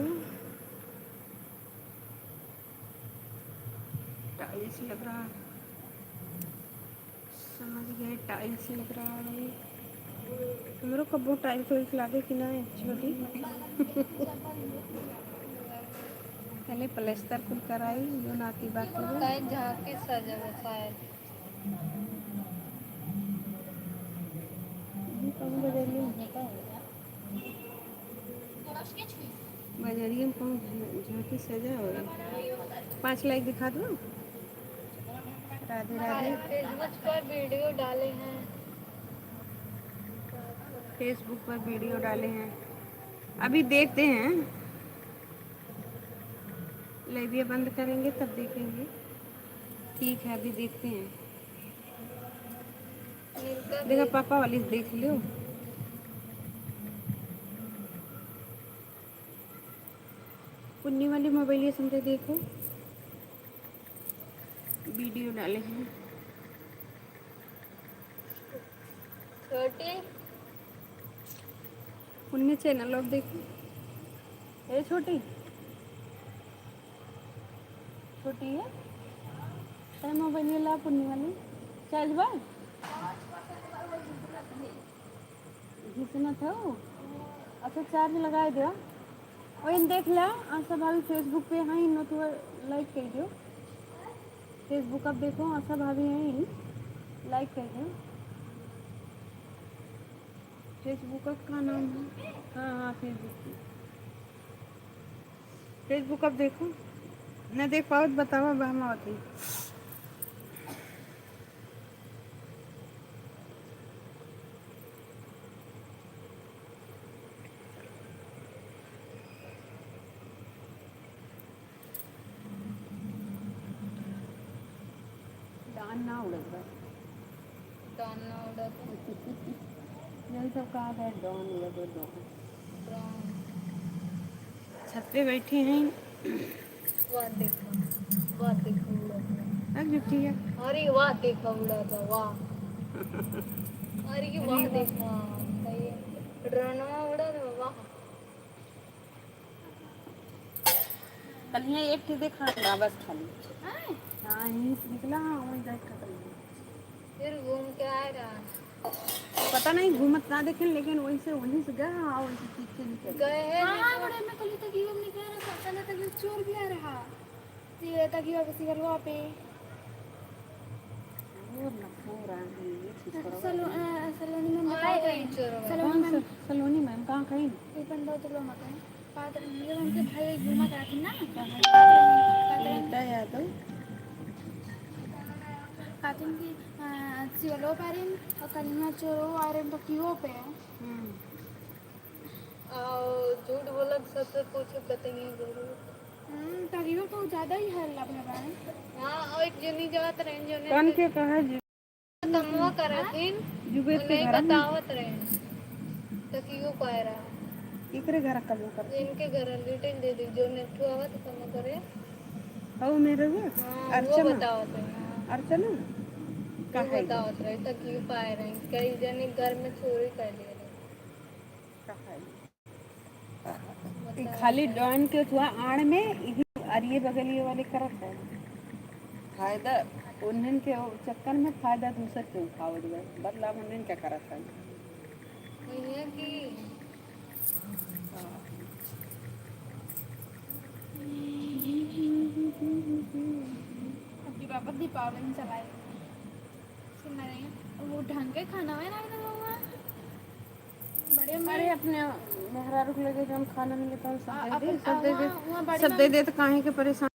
टाइल्स लग रहा है, समझ गए, टाइल्स लग रहा है। हमरो कब्बो टाइल्स वाइल्स लागे कि ना, छोटी? पहले प्लास्टर कुल कराई, जो नाती बाकी बा। शायद झांकी सजल है, शायद। ये कौन बजरिया में होता है? बजरिया में कौन झांकी सजा हो? पाँच लाइक दिखा दो। राधे राधे। Facebook पर वीडियो डाले हैं। Facebook पर वीडियो डाले हैं, अभी देखते हैं। लाइव बंद करेंगे तब देखेंगे। ठीक है, अभी देखते हैं। देखा, पापा वाली देख लो। पुन्नी वाली मोबाइल ये समझे, देखो, वीडियो डाले हैं। छोटी। पुन्नी चैनल और देखो। ए छोटी, छोटी है। अरे मोबाइल ये ला पुन्नी वाली। चार्ज बा? घिसना था वो। अच्छा, चार्ज लगाए दो। ओइन देख ला, आशा भाभी Facebook पे हैं, इन तो लाइक कर दो। Facebook अब देखो, आशा भाभी हैं, लाइक कर दो। Facebook का नाम है? हाँ, हाँ, Facebook पे। Facebook अब देखो, न देख पाओ तो बताओ, अब हम आवत ही। डान ना उड़त बा। डान ना उड़त बा। यही सब कहा गया, डान उड़त बा, डान। डान। छत पे बैठी हैं। वाह देखो, वाह देखो उड़त बा। अब जुटी है। अरे वाह देखो उड़त बा, वाह। अरे ये वाह अरे वाह। देखो, सही है। ड्रोनवा उड़त बा, वाह। कल यहाँ एक ठे देखा ना, बस खाली। हाँ? हाँ, यहीं से निकला, हाँ, वहीं जाके खत्म हुआ। फिर घूम के आए रहा। पता नहीं, घूमत ना देखेन, लेकिन वहीं से, वहीं से गया, हाँ, वहीं से पीछे निकल गए हैं, हाँ, लेकिन बड़े में कल तक ये निकल रहा, पता नहीं तक ये चोर भी आ रहा। ये तक ये बस गलवा पे। और ना, और आ गई, ये चीज करो। सलो-, अ, सलोनी मैम आए बताओ रही तो। चोर। सलोनी कौन मैम। सा-, सलोनी मैम कहाँ कहीं? ये पंद्रह तो लोग मत हैं। पात्र, ये उनके भाई घूमत रहथिन ना। कहाँ? पात्र, पात्र। रीता यादव। कहथिन कि, अ, सिवलो पारिन और कलिया चोरो आरे बकियो पे। हम्म। और झूठ बोलत सबसे पूछे बताइए जरूर। हम्म, तभियो तो ज्यादा ही हल्ला भवा है। हाँ, और एक जनी जात रहे, जने कौन के कहा जी? कमवा करथिन, जुबेद के उन्हें घर में? बतावत रहे। तकियो पाए रहा। एकरे घर कमवा करथिन? इनके घर लिटिन दीदी, जो नेठू आवत कमवा करे। हऊ मेरे हुए? हाँ, वो अर्चना? बतावत रहे, हाँ। अर्चना? वो कहाँ है? बतावत रहे, तकियो पाए रहे। कई जने घर में चोरी कर लिए रहे। कहाँ है? ई खाली डॉन के थुआ आड़ में, इही अरिये बगलिये वाले करत है। फायदा उन्हन के चक्कर में, फायदा दूसर के उठावत बा। बदला उन्हन के करत है। भैया की। हाँ। अब की बाबा दीपावली में चलाए। सुन रहे हैं, वो ढंग के खाना बना के दे रहा हुआ। बड़े अरे, माई। अपने मेहरारू के लगे जौन खाना मिले, तौन सब आ, दे दे, अपन, सब आ, दे दे, वहाँ, वहाँ बड़े सब माई। दे दे, तो काहे के परेशान?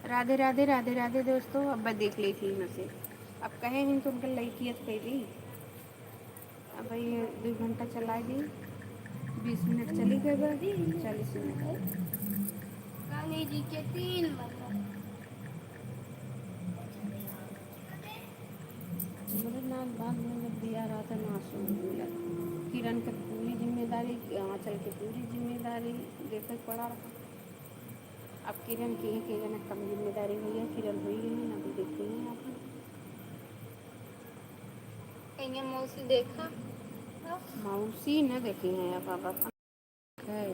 राधे राधे, राधे राधे दोस्तों। अब देख ली थी इनसे, अब कहे हैं तो उनके लड़की अस कैली। अब ये दो घंटा चला दी, बीस मिनट चली गई बा, चालीस मिनट। कान्ही जी के तीन बजा। अमरनाथ बांध में जब दिया रहा था ना, सो मिला। किरण के पूरी जिम्मेदारी, आंचल के पूरी जिम्मेदारी देखे के पड़ा रहा। अब किरण की है, किरण कम जिम्मेदारी हुई है, किरण हुई है ना, अभी देखती हैं आप। कहीं मौसी देखा? मौसी न देखी हैं अब, अब अपन है।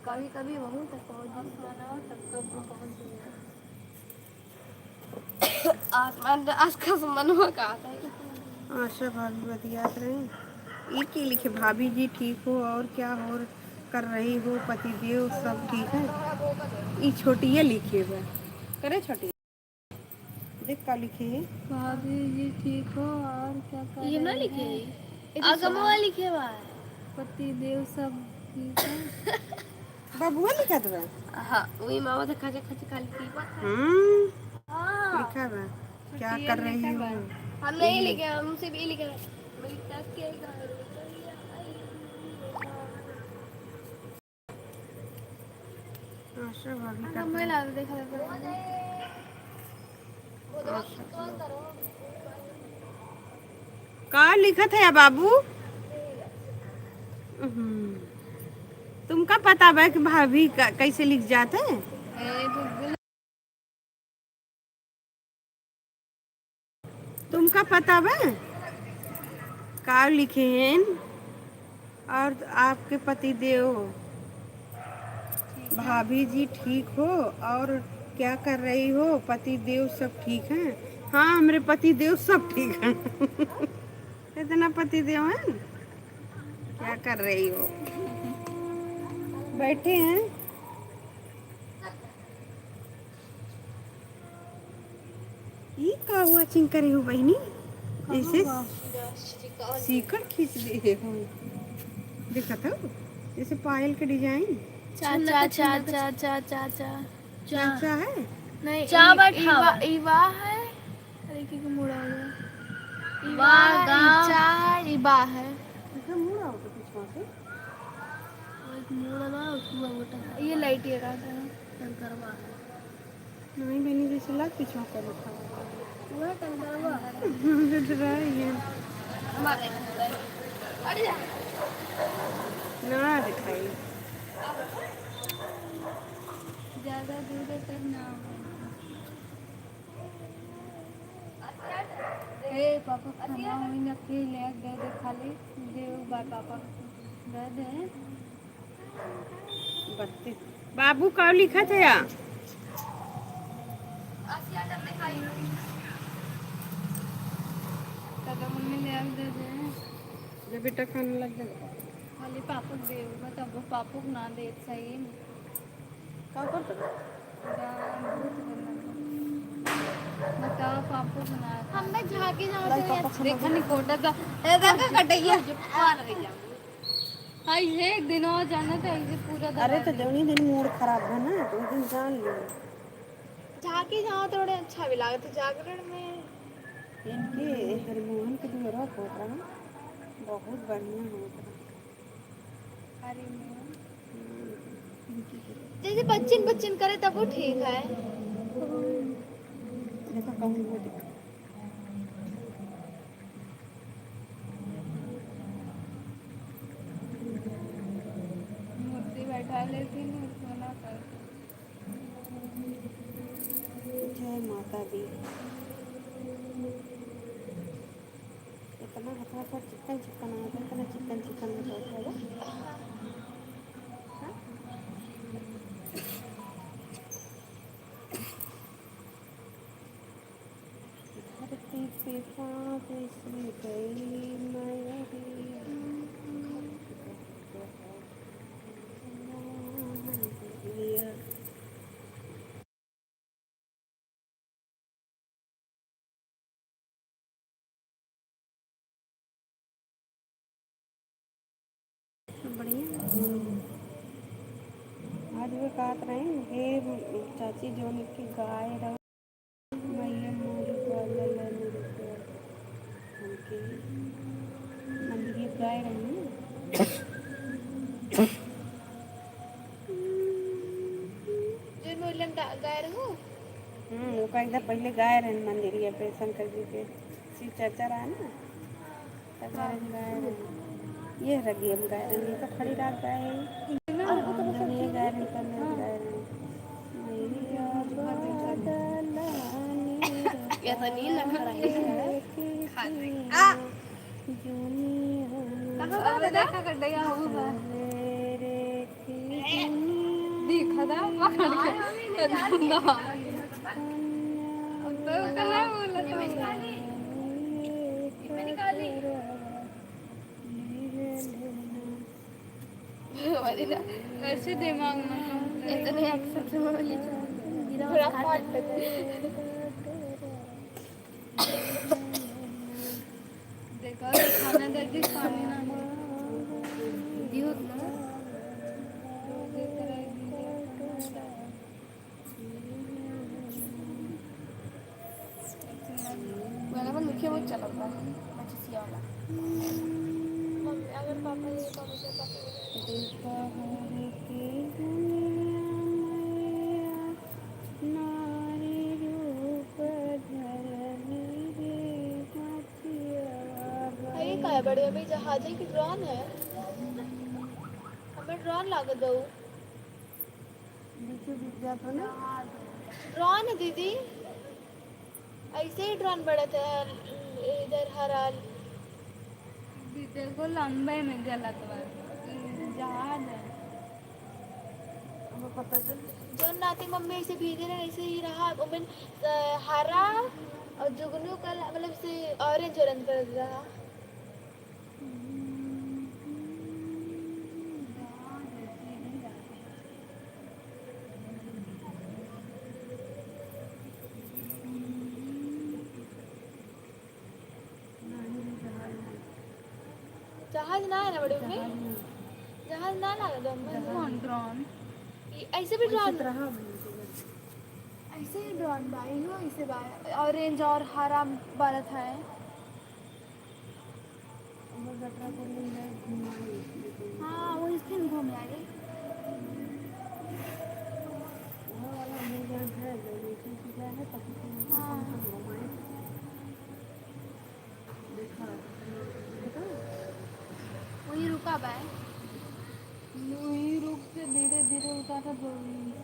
कभी कभी वहीं तक पहुँच जाते हैं। आसमान, आज का आसमान में का आता है? आशा भाभी बतियात रही। ई की लिखे, "भाभी जी ठीक हो और क्या हो, कर रही हो, पतिदेव सब ठीक है?" ई छोटिया लिखे बा। करे छोटी। देख का लिखे है। भाभी जी ठीक हो और क्या कर ये ना रहे लिखे हैं? है। ये तो अगमवा सुना। लिखे बा। पति देव सब ठीक है। बबुआ लिखत बा। हाँ, वही मामा तो खचा खच काल की बात है। हम्म। हाँ। लिखा बा। क्या छुट्टियाँ कर रही लिखा हो? बा। हम नहीं लिखे, हम सिर्फ ये लिखे। बेटा के घर आशा भाभी का हमें लाल देखा था। आशा। का लिखत है बाबू? हम्म। तुमका पता बा कि भाभी का, कैसे लिख जात है? तुमका पता बा का लिखे हैं? और आपके पतिदेव, भाभी जी ठीक हो और क्या कर रही हो? पतिदेव सब ठीक हैं? हाँ, हमरे पतिदेव सब ठीक हैं। इतना पतिदेव हैं, क्या कर रही हो? बैठे हैं। ई का हुआ चिंकरी हो बहिनी? कहाँ जैसे हुआ? सीकड़ खींच दे हो। देखत हो? जैसे पायल के डिजाइन। चा, चा, चा, चा, चा, चा, चा। चा। चा है? नहीं, चा ई, बैठा ई वा, हुआ। ई वा है। अरे, की, की मुड़ा हुआ। ई वाह, वा, ई गाँव। चा है, ई बा है। इधर मुड़ा हो तो पीछे से। वो एक मुड़ा ना, उसको वो टंका ये हुआ। लाइट ये रहा था। टंकरवा है। नहीं, मैंने जैसे लाग पीछे कर रखा। वो टंकरवा। डरा है ये। हमारे अरे जा। ना दिखाई। ज्यादा दूर तक ना हो। ए, पापा, खाना वही ना, फिर ले दे दे, खाली दे, बाय पापा, दे दे। बत्तीस। बाबू, का लिखत है या? दादा, मम्मी ले दे दे। जब बेटा खाने लग जाए। खाली पापा दे, मतलब, वो पापा को ना दे, सही में। का करत बा? बताओ, पापा बना। हमें झांकी जाओ तो ये देखा नहीं, कोटा का, ए, देखा, कटैया। मार गई। हाँ, ये एक दिन और जाना था, ये पूरा अरे, तो दबा जौनी दिन मूड खराब है ना, तो उस दिन जान लियो। झांकी जाओ, थोड़े अच्छा भी लागत है जागरण में। इनके हरिमोहन के दुअरा होत रहा, बहुत बढ़िया होत रहा। अरे मोहन। जैसे बच्चन बच्चन करे तब वो ठीक है। देखो कहूँ वो देखो। मूर्ति बैठा लेती ना, सोना कर। जय माता दी। इतना हथवा पर चिकन चिकन आवत है, इतना चिकन चिकन हो जात है। हाँ? धरती पे पाँव फिसल गई मयरिया। बढ़िया। आज वे कहत रहे, "हे चाची, जौन एक ठे गाय रहो, मैया मोरी को ललन रूप हमके मंदिरिया गाय रहे ना।" जौन मोरी लंडा गाय रहो? हम्म, ओका एक दार पहिले गाय रहन मंदिरिया पे, शंकर जी के शिव चर्चा रहा ना, तब गाय रहन, गाय रहन। ये रगी हम गाय रहन, ये तो खड़ी रात गाय है। और हम जब ये गाय रहन, तब मैं गाय रहन। मैया बादल ये तो नींद खड़ा है। खा गई। आ! अब देखा कर दिया, वो बा। देखा था, पकड़ के। तो कहाँ बोला था? अरे ना, ऐसे दिमाग में इतने action से बोली तो मेरा थोड़ा हाथ फाट लगा। देखो, खाना दे दी, पानी ना दे। दियो ना। मैंने बोला, "लिखे वो चला था, मचसिया वाला।" मम्मी, अगर पापा ये, पापा से, पापा ये। अरे, ये का है बड़े? अभी जहाज है कि drone है? हमें drone लागत बा उ। बीचों बीच जात हो ना। Drone है दीदी, ऐसे ही drone बढ़त है इधर हर हाल। देखो लंबे में गलत बा, जहाज है। हमें पता चल। जौन नाती मम्मी ऐसे भेजे रहे, ऐसे ही रहा। ओमेन, अ, हरा और जुगनू कल-, मतलब से orange orange कलर रहा। जहाज ना है ना बड़े मम्मी? जहाज ना। जहाज ना लगा दो मम्मी। जहाज। कौन drone? ये ऐसे भी वैसे drone। तो रहा बनी तो बस। ऐसे ही drone बा, इहो ऐसे बा। Orange और हरा बरत है। वो जतरा को ले जाए घुमाए। हाँ, वही फिर घूम आए। वो वाला हम लोग यहाँ है, जो नीचे से गया है, तब तो हम हाँ। घुमाए। देखा, देखा? वही रुका बा। वही रुक के धीरे धीरे उतारा, जल्दी से।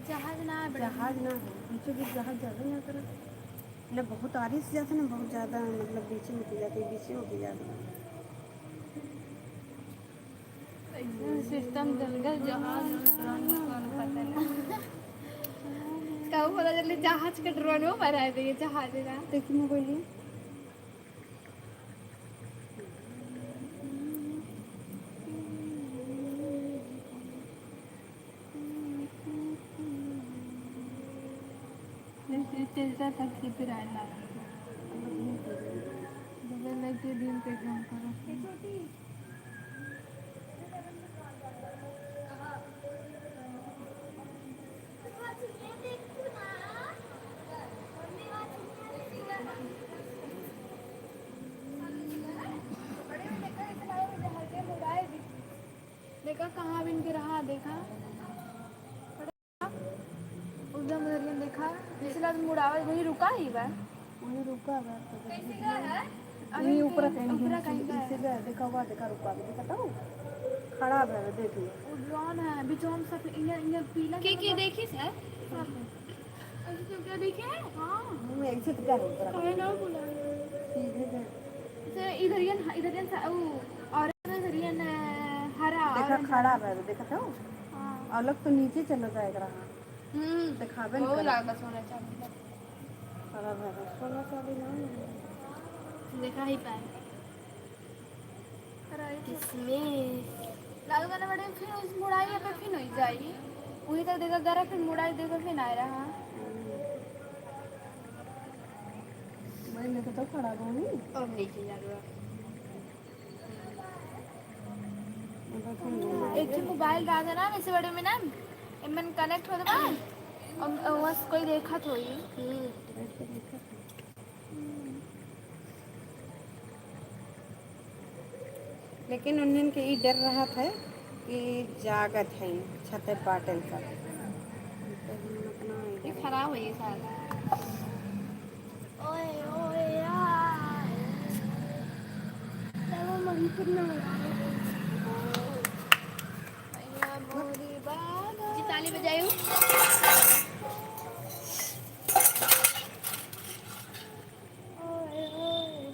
जहाज ना है बड़ा। जहाज ना है, बीचों बीच जहाज जावे ना करे। ना बहुत आरी से जाता, ना बहुत ज्यादा, मतलब, बीच में होके जाते, बीच में होके जाते। एकदम system जल गल, जहाज और drone में कौन पता नहीं। कहूँ पता चले जहाज के drone में बना दे, जहाज ना। देखी मोबाइल। जैसे चलता था, खींच रहा है ना। बगल लग के दिल पे काम करो। देखा कहाँ बिन के रहा, देखा। उधर मुड़ियन देखा, जैसे लग मुड़ावल, वही रुका ही बा। वही रुका बा, तो कैसे का है? अभी ये ऊपर कहीं, ऊपर कहीं का है। इसे ले, देखा हुआ, देखा रुका, देखा तो खड़ा बा, देख लो। वो drone है, बीचों में सब इन्हें, इन्हें पीला के, के देखी सर? ऐसे तो क्या देखे हैं? हाँ। मुँह में ऐसे तो क्या है ऊपर? कहे ना बोला। सीधे से। से इधर ये न-, इधर ये न-, ऊ, और इधर ये न-, हरा, देखा, orange। खड़ा बा, देखा तो? हाँ। अलग तो नीचे चला जाएगा रहा। हम्म। देखाबे न वो करे। लागत सोना चांदी का। खड़ा बा, सोना चांदी ना। देखा ही पाए। किसमिस। लाल वाला बड़े फिर उस मुड़ाई पे फिर नहीं जाई। वही तक देखा गरा फिर मुड़ाई देखा फिर ना रहा। मैं देखो तो खड़ा होनी। अब नहीं चाहिए यार। एक ठो मोबाइल रहा था ना, वैसे बड़े में ना, एमन connect होत बा, और, और बस कोई देखत होई। हम्म। लेकिन उन्हन के ई डर रहत है कि जागत है, छते बाटन सब। ये खराब है ये सारा। ओए, ओए, आ। चलो, मणिपुर में हो। भैया मोरी बाबा। जी, ताली बजाइयो। ओए, ओए।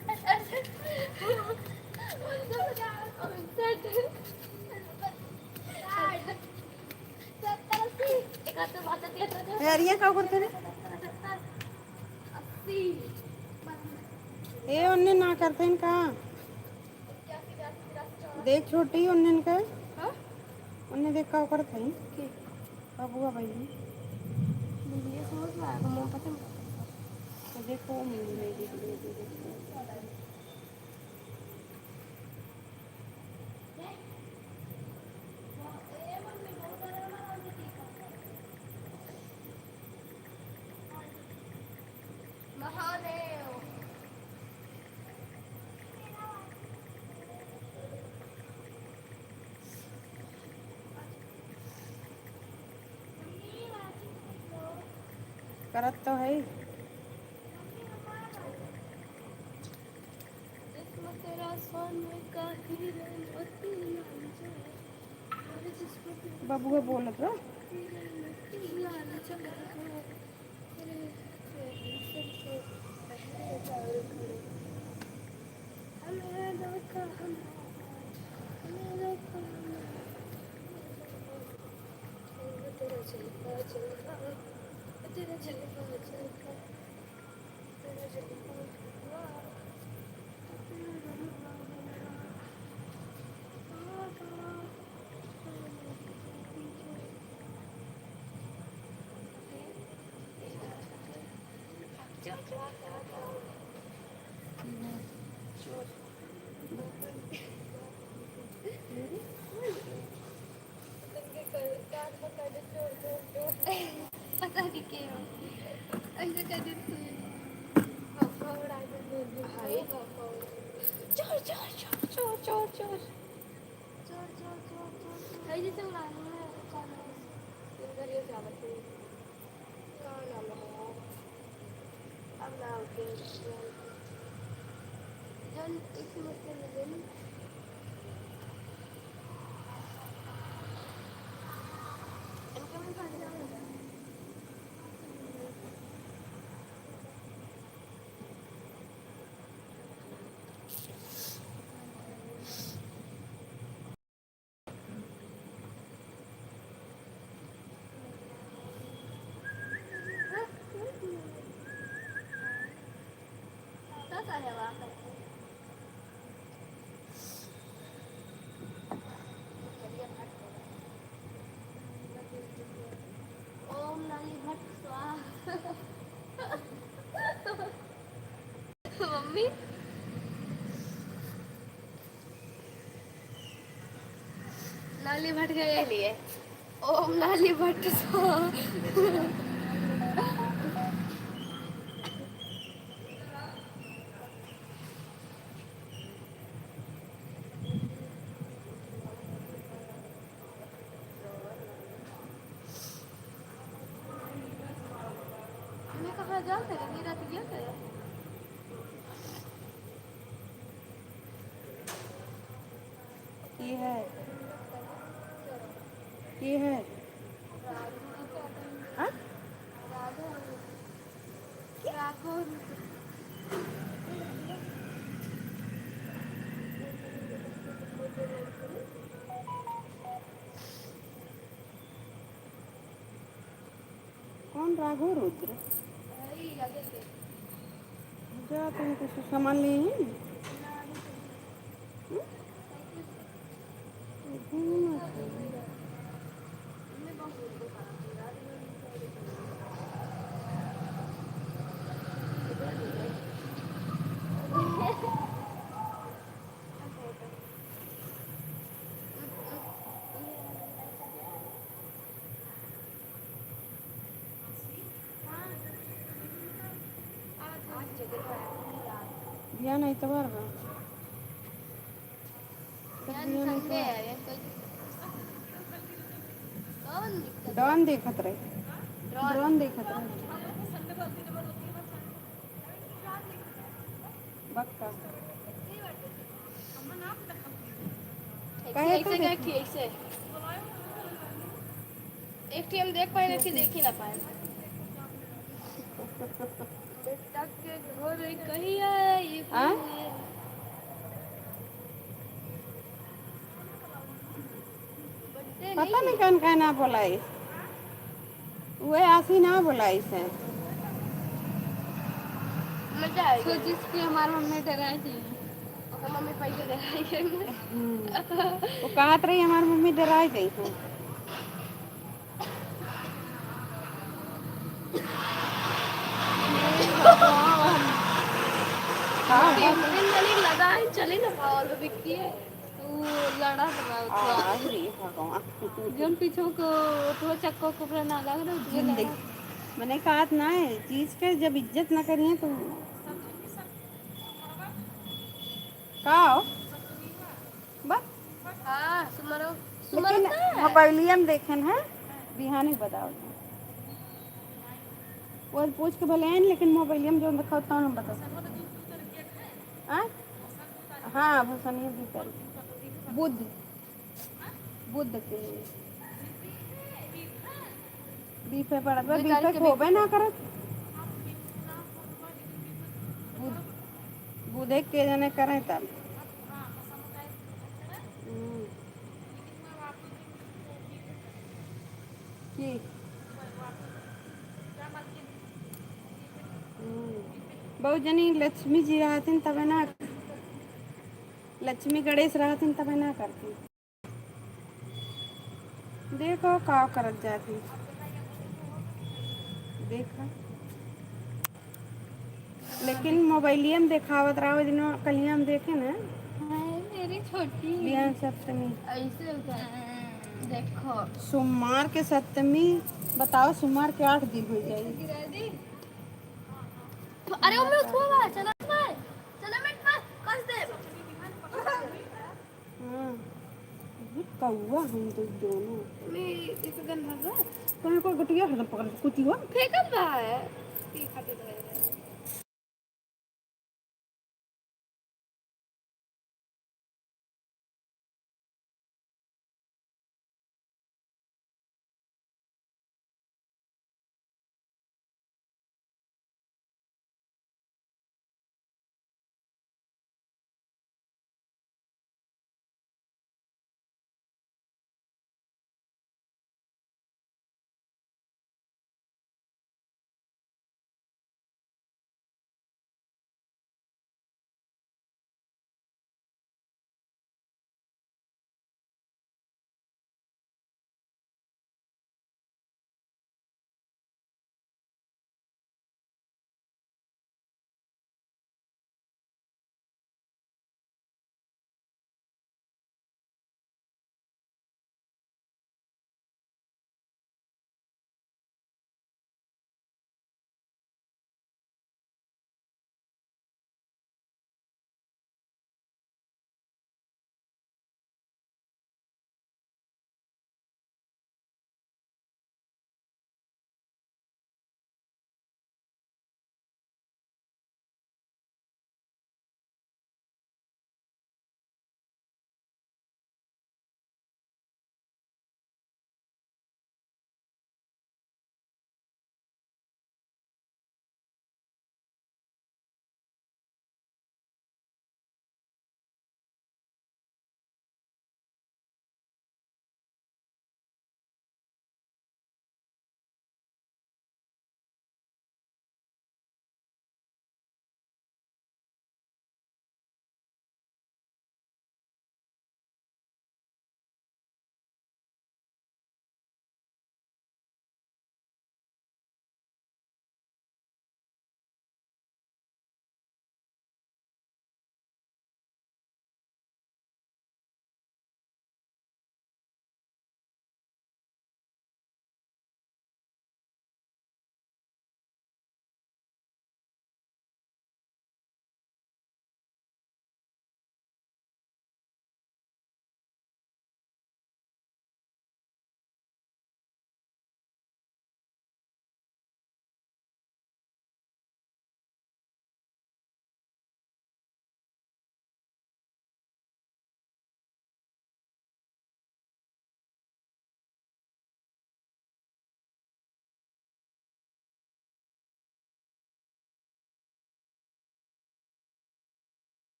यार, ये का करते हैं? ए, उन्ने ना करते हैं का? देख छोटी, उन्ने का, हाँ? उन्ने देख का करते हैं? के? बबुआ भाई। दीदी, ये समझ में आएगा, मैं पता नहीं। तो देखो, वो मिल गई दीदी, दीदी, देखो। महादेव। करत तो है। बबुआ बोलत बा। चोर, चोर, चोर, चोर, चोर। चोर, चोर, चोर, चोर, चोर। है जैसे उड़ान में कौन है? इधर ये क्या बच्चे? कौन नाम है? अब नाम के जन इसी मुश्किल में दिन। इनके में कौन है? ओम नाली भट्ट स्वाहा। मम्मी, नाली भट्ट के लिए। ओम नाली भट्ट स्वाहा। मैं कहाँ जाता है? मेरा तो ये है। ये है। ये है। हाँ? कौन राघव रुद्र? जा, तुम कुछ सामान ले आई? हम्म? बिहान एतवार बा। तब बिहान बिहान Sunday एतवार। है, ये कोई कौन दिक्कत है? Drone देखत रहे। Drone। Drone देखत रहे। बक्का। एक काहे से, तो एक से, देखी? एक से। एक ठे हम देख पाए, एक ठे देख ही ना पाए। बेटा के घर कहिया ये आ? बर्थडे पता नहीं। नहीं कौन का ना बोलाई। उहे आसी ना बोलाई से। मजा आएगा। सोचिस कि हमार मम्मी डराई जाई। ओकर मम्मी पहिले डराई जाई। हम्म। वो कहत रही, "हमार मम्मी डराई जाई है।" हाँ। तीन दिन चली, लगा है, चली ना पावल, विक्की है। तू लड़त रहा, तू आ, अरे भगवान। जौन पीछू को, तो चक्को को पूरा ना लग रहा, तू जिंदगी। लड़ा। मने कहत ना है, चीज के जब इज्जत ना करिए तो का हो? बस। हाँ, सुमरो, सुमरो लेकिन का है? मोबाइलिया में देखेन है, बिहानी बताओ। वो पूछ के भले आइन, लेकिन मोबाइलिया में जौन देखाओ, तौन हम बता सकते। आँय? हाँ, भूषणिया भीतर। बुध। बुध के। बीफे पड़त बा, बीफे बीफे के होबे ना करत। बुध, बुधे के जने करे तब। हम्म। की? हम्म। बहुत जनी लक्ष्मी जी रहथिन तबे ना, लक्ष्मी गणेश रहथिन तबे ना करथिन। देखो का करत जात ही। देखा। लेकिन मोबाइलिया में देखावत रहा, ओइ दिन कलिया में देखे ना। हाय मेरी छोटी। बिहान सप्तमी। ऐसे होता है। देखो। सोमवार के सप्तमी, बताओ, सोमवार के आठ दिन हो जाई। गिरा दी। अरे, ओमे उठवा बा, चला बा। चला, मिट बा, कस दे। हाँ, ये कौआ हम तो दोनों। मैं एक गन भर दो। तुम्हें कोई गटिया हरदम पकड़ के कुतिया। फेंकत बा है। पी खातिर है।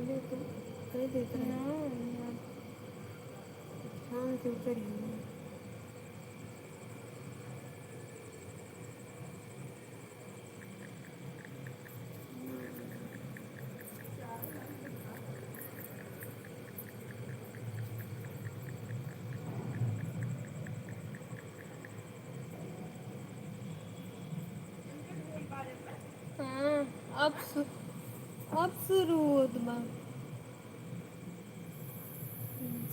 पहले तो कह देता है। ना, ना। हाँ, तो उतर ही नहीं। हाँ, अब सु-, अब शुरू होत बा।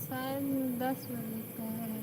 शायद दस बजे का है।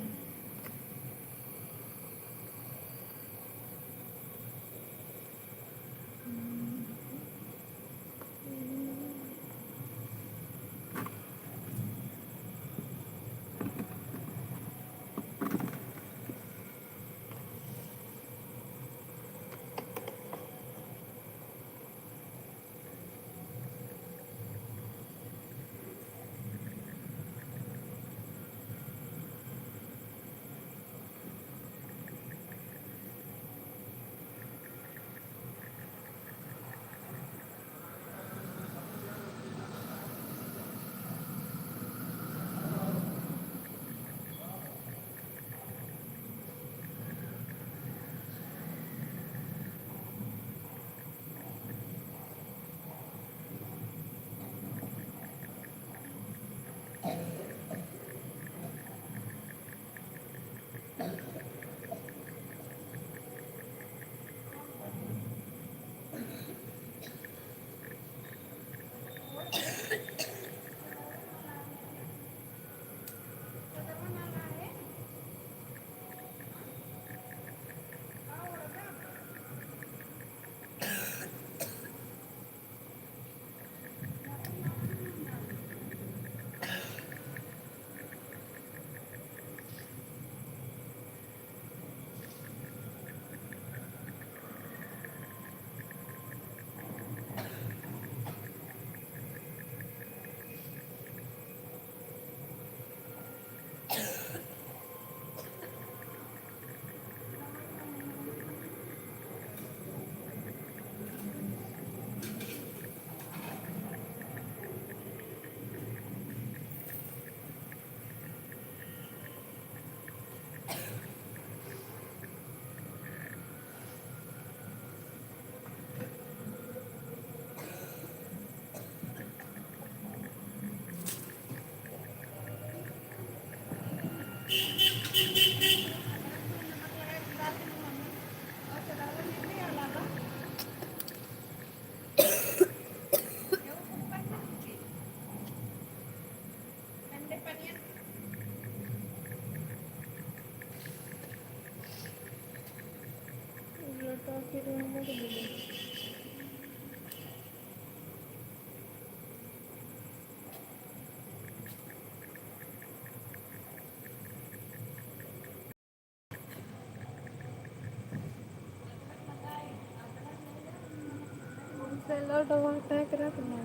Salad और attack रख ना।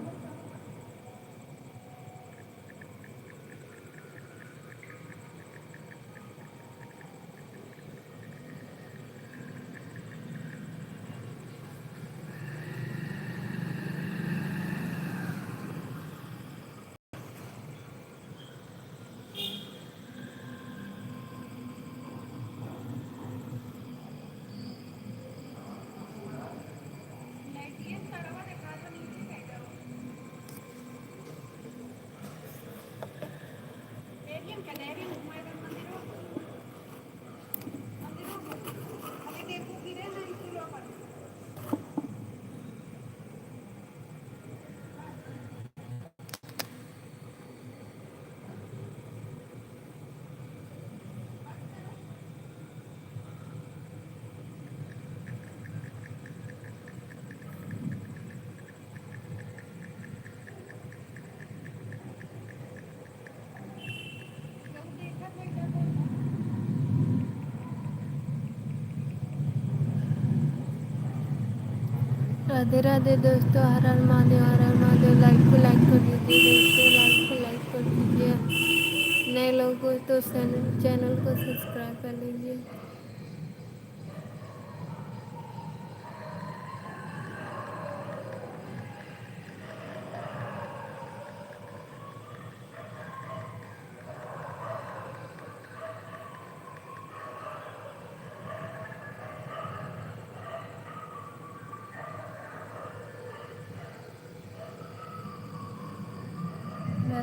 राधे राधे दोस्तों, हर हर महादेव, हर हर महादेव। Live को like कर दीजिए दोस्तों, live को like कर दीजिए। नए लोग हो तो चैनल, चैनल को subscribe कर लीजिए।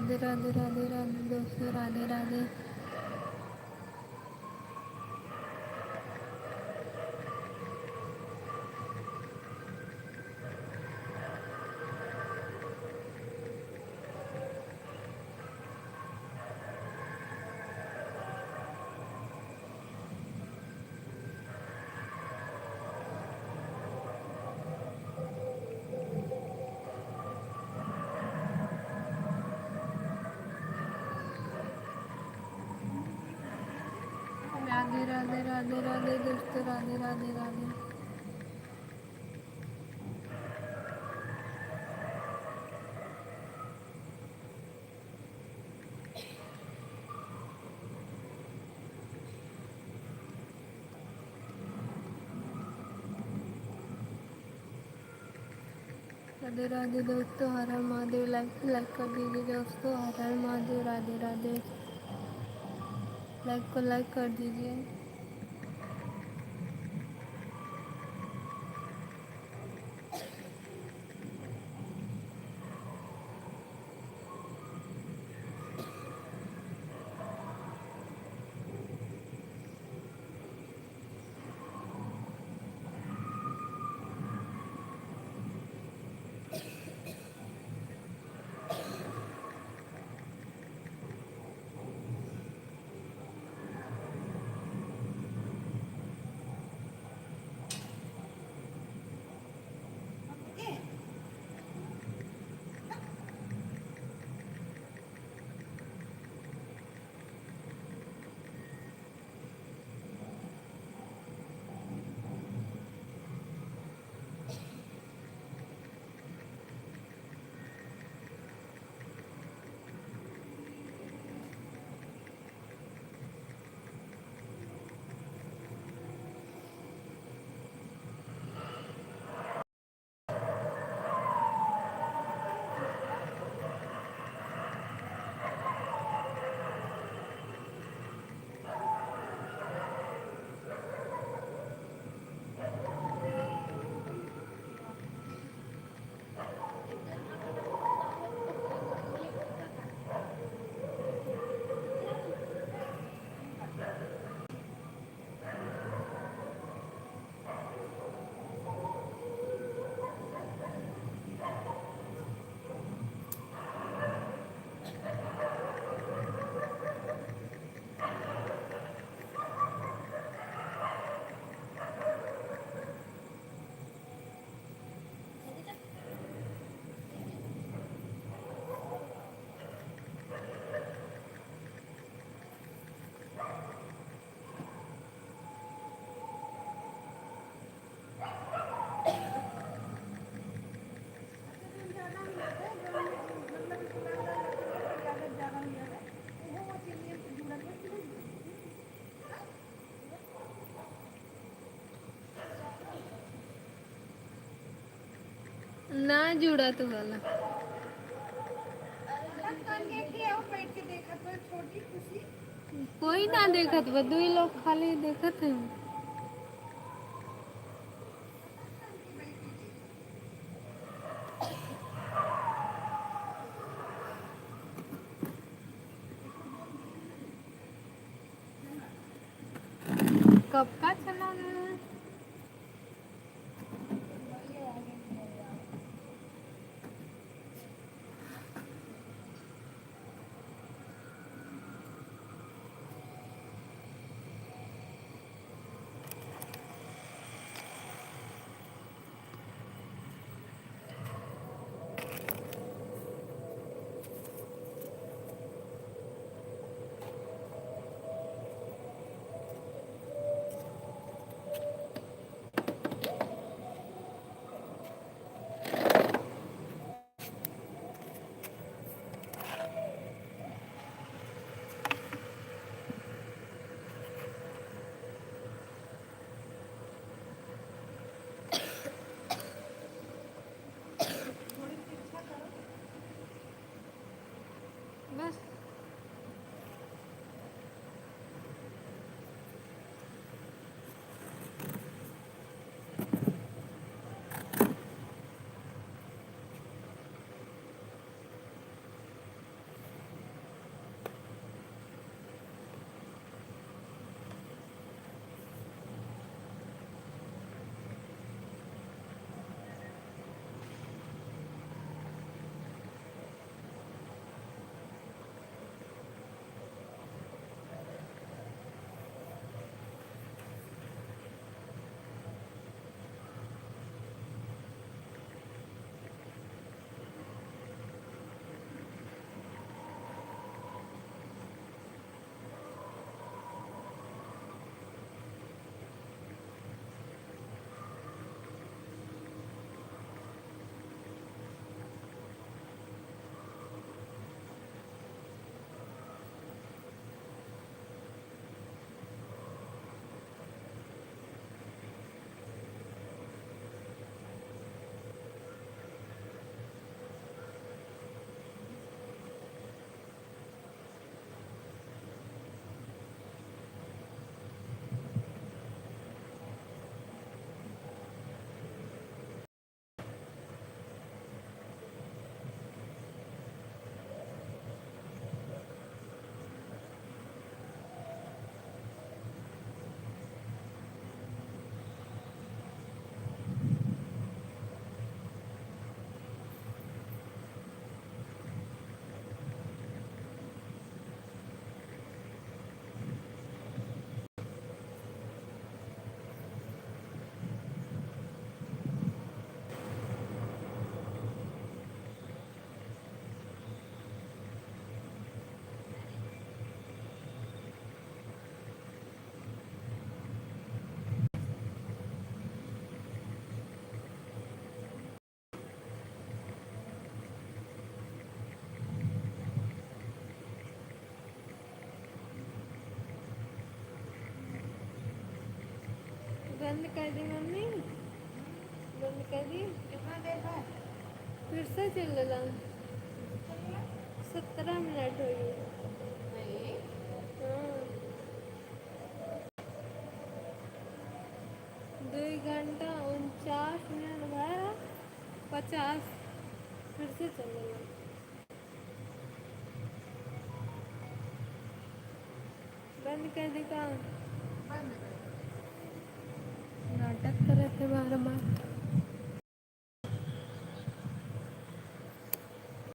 राधे राधे राधे राधे दोस्तों, राधे राधे। राधे राधे राधे राधे दोस्तों, राधे राधे राधे। राधे राधे दोस्तों, हर हर महादेव। लाइक लाइक कर दीजिए दोस्तों, हर हर महादेव। राधे राधे। लाइक को लाइक कर दीजिए। ना जुड़ा तू वाला। कोई ना देखत बा, दुई लोग खाली देखत हैं। कब का चला गया? बंद कर दी मम्मी, बंद कर दी। कितना देर बाद? फिर से चल रहा। सत्रह मिनट हो गई। नहीं। हाँ। दुई घंटा उनचास मिनट भा पचास, फिर से चलेला। बंद कर दे का? बंद कर।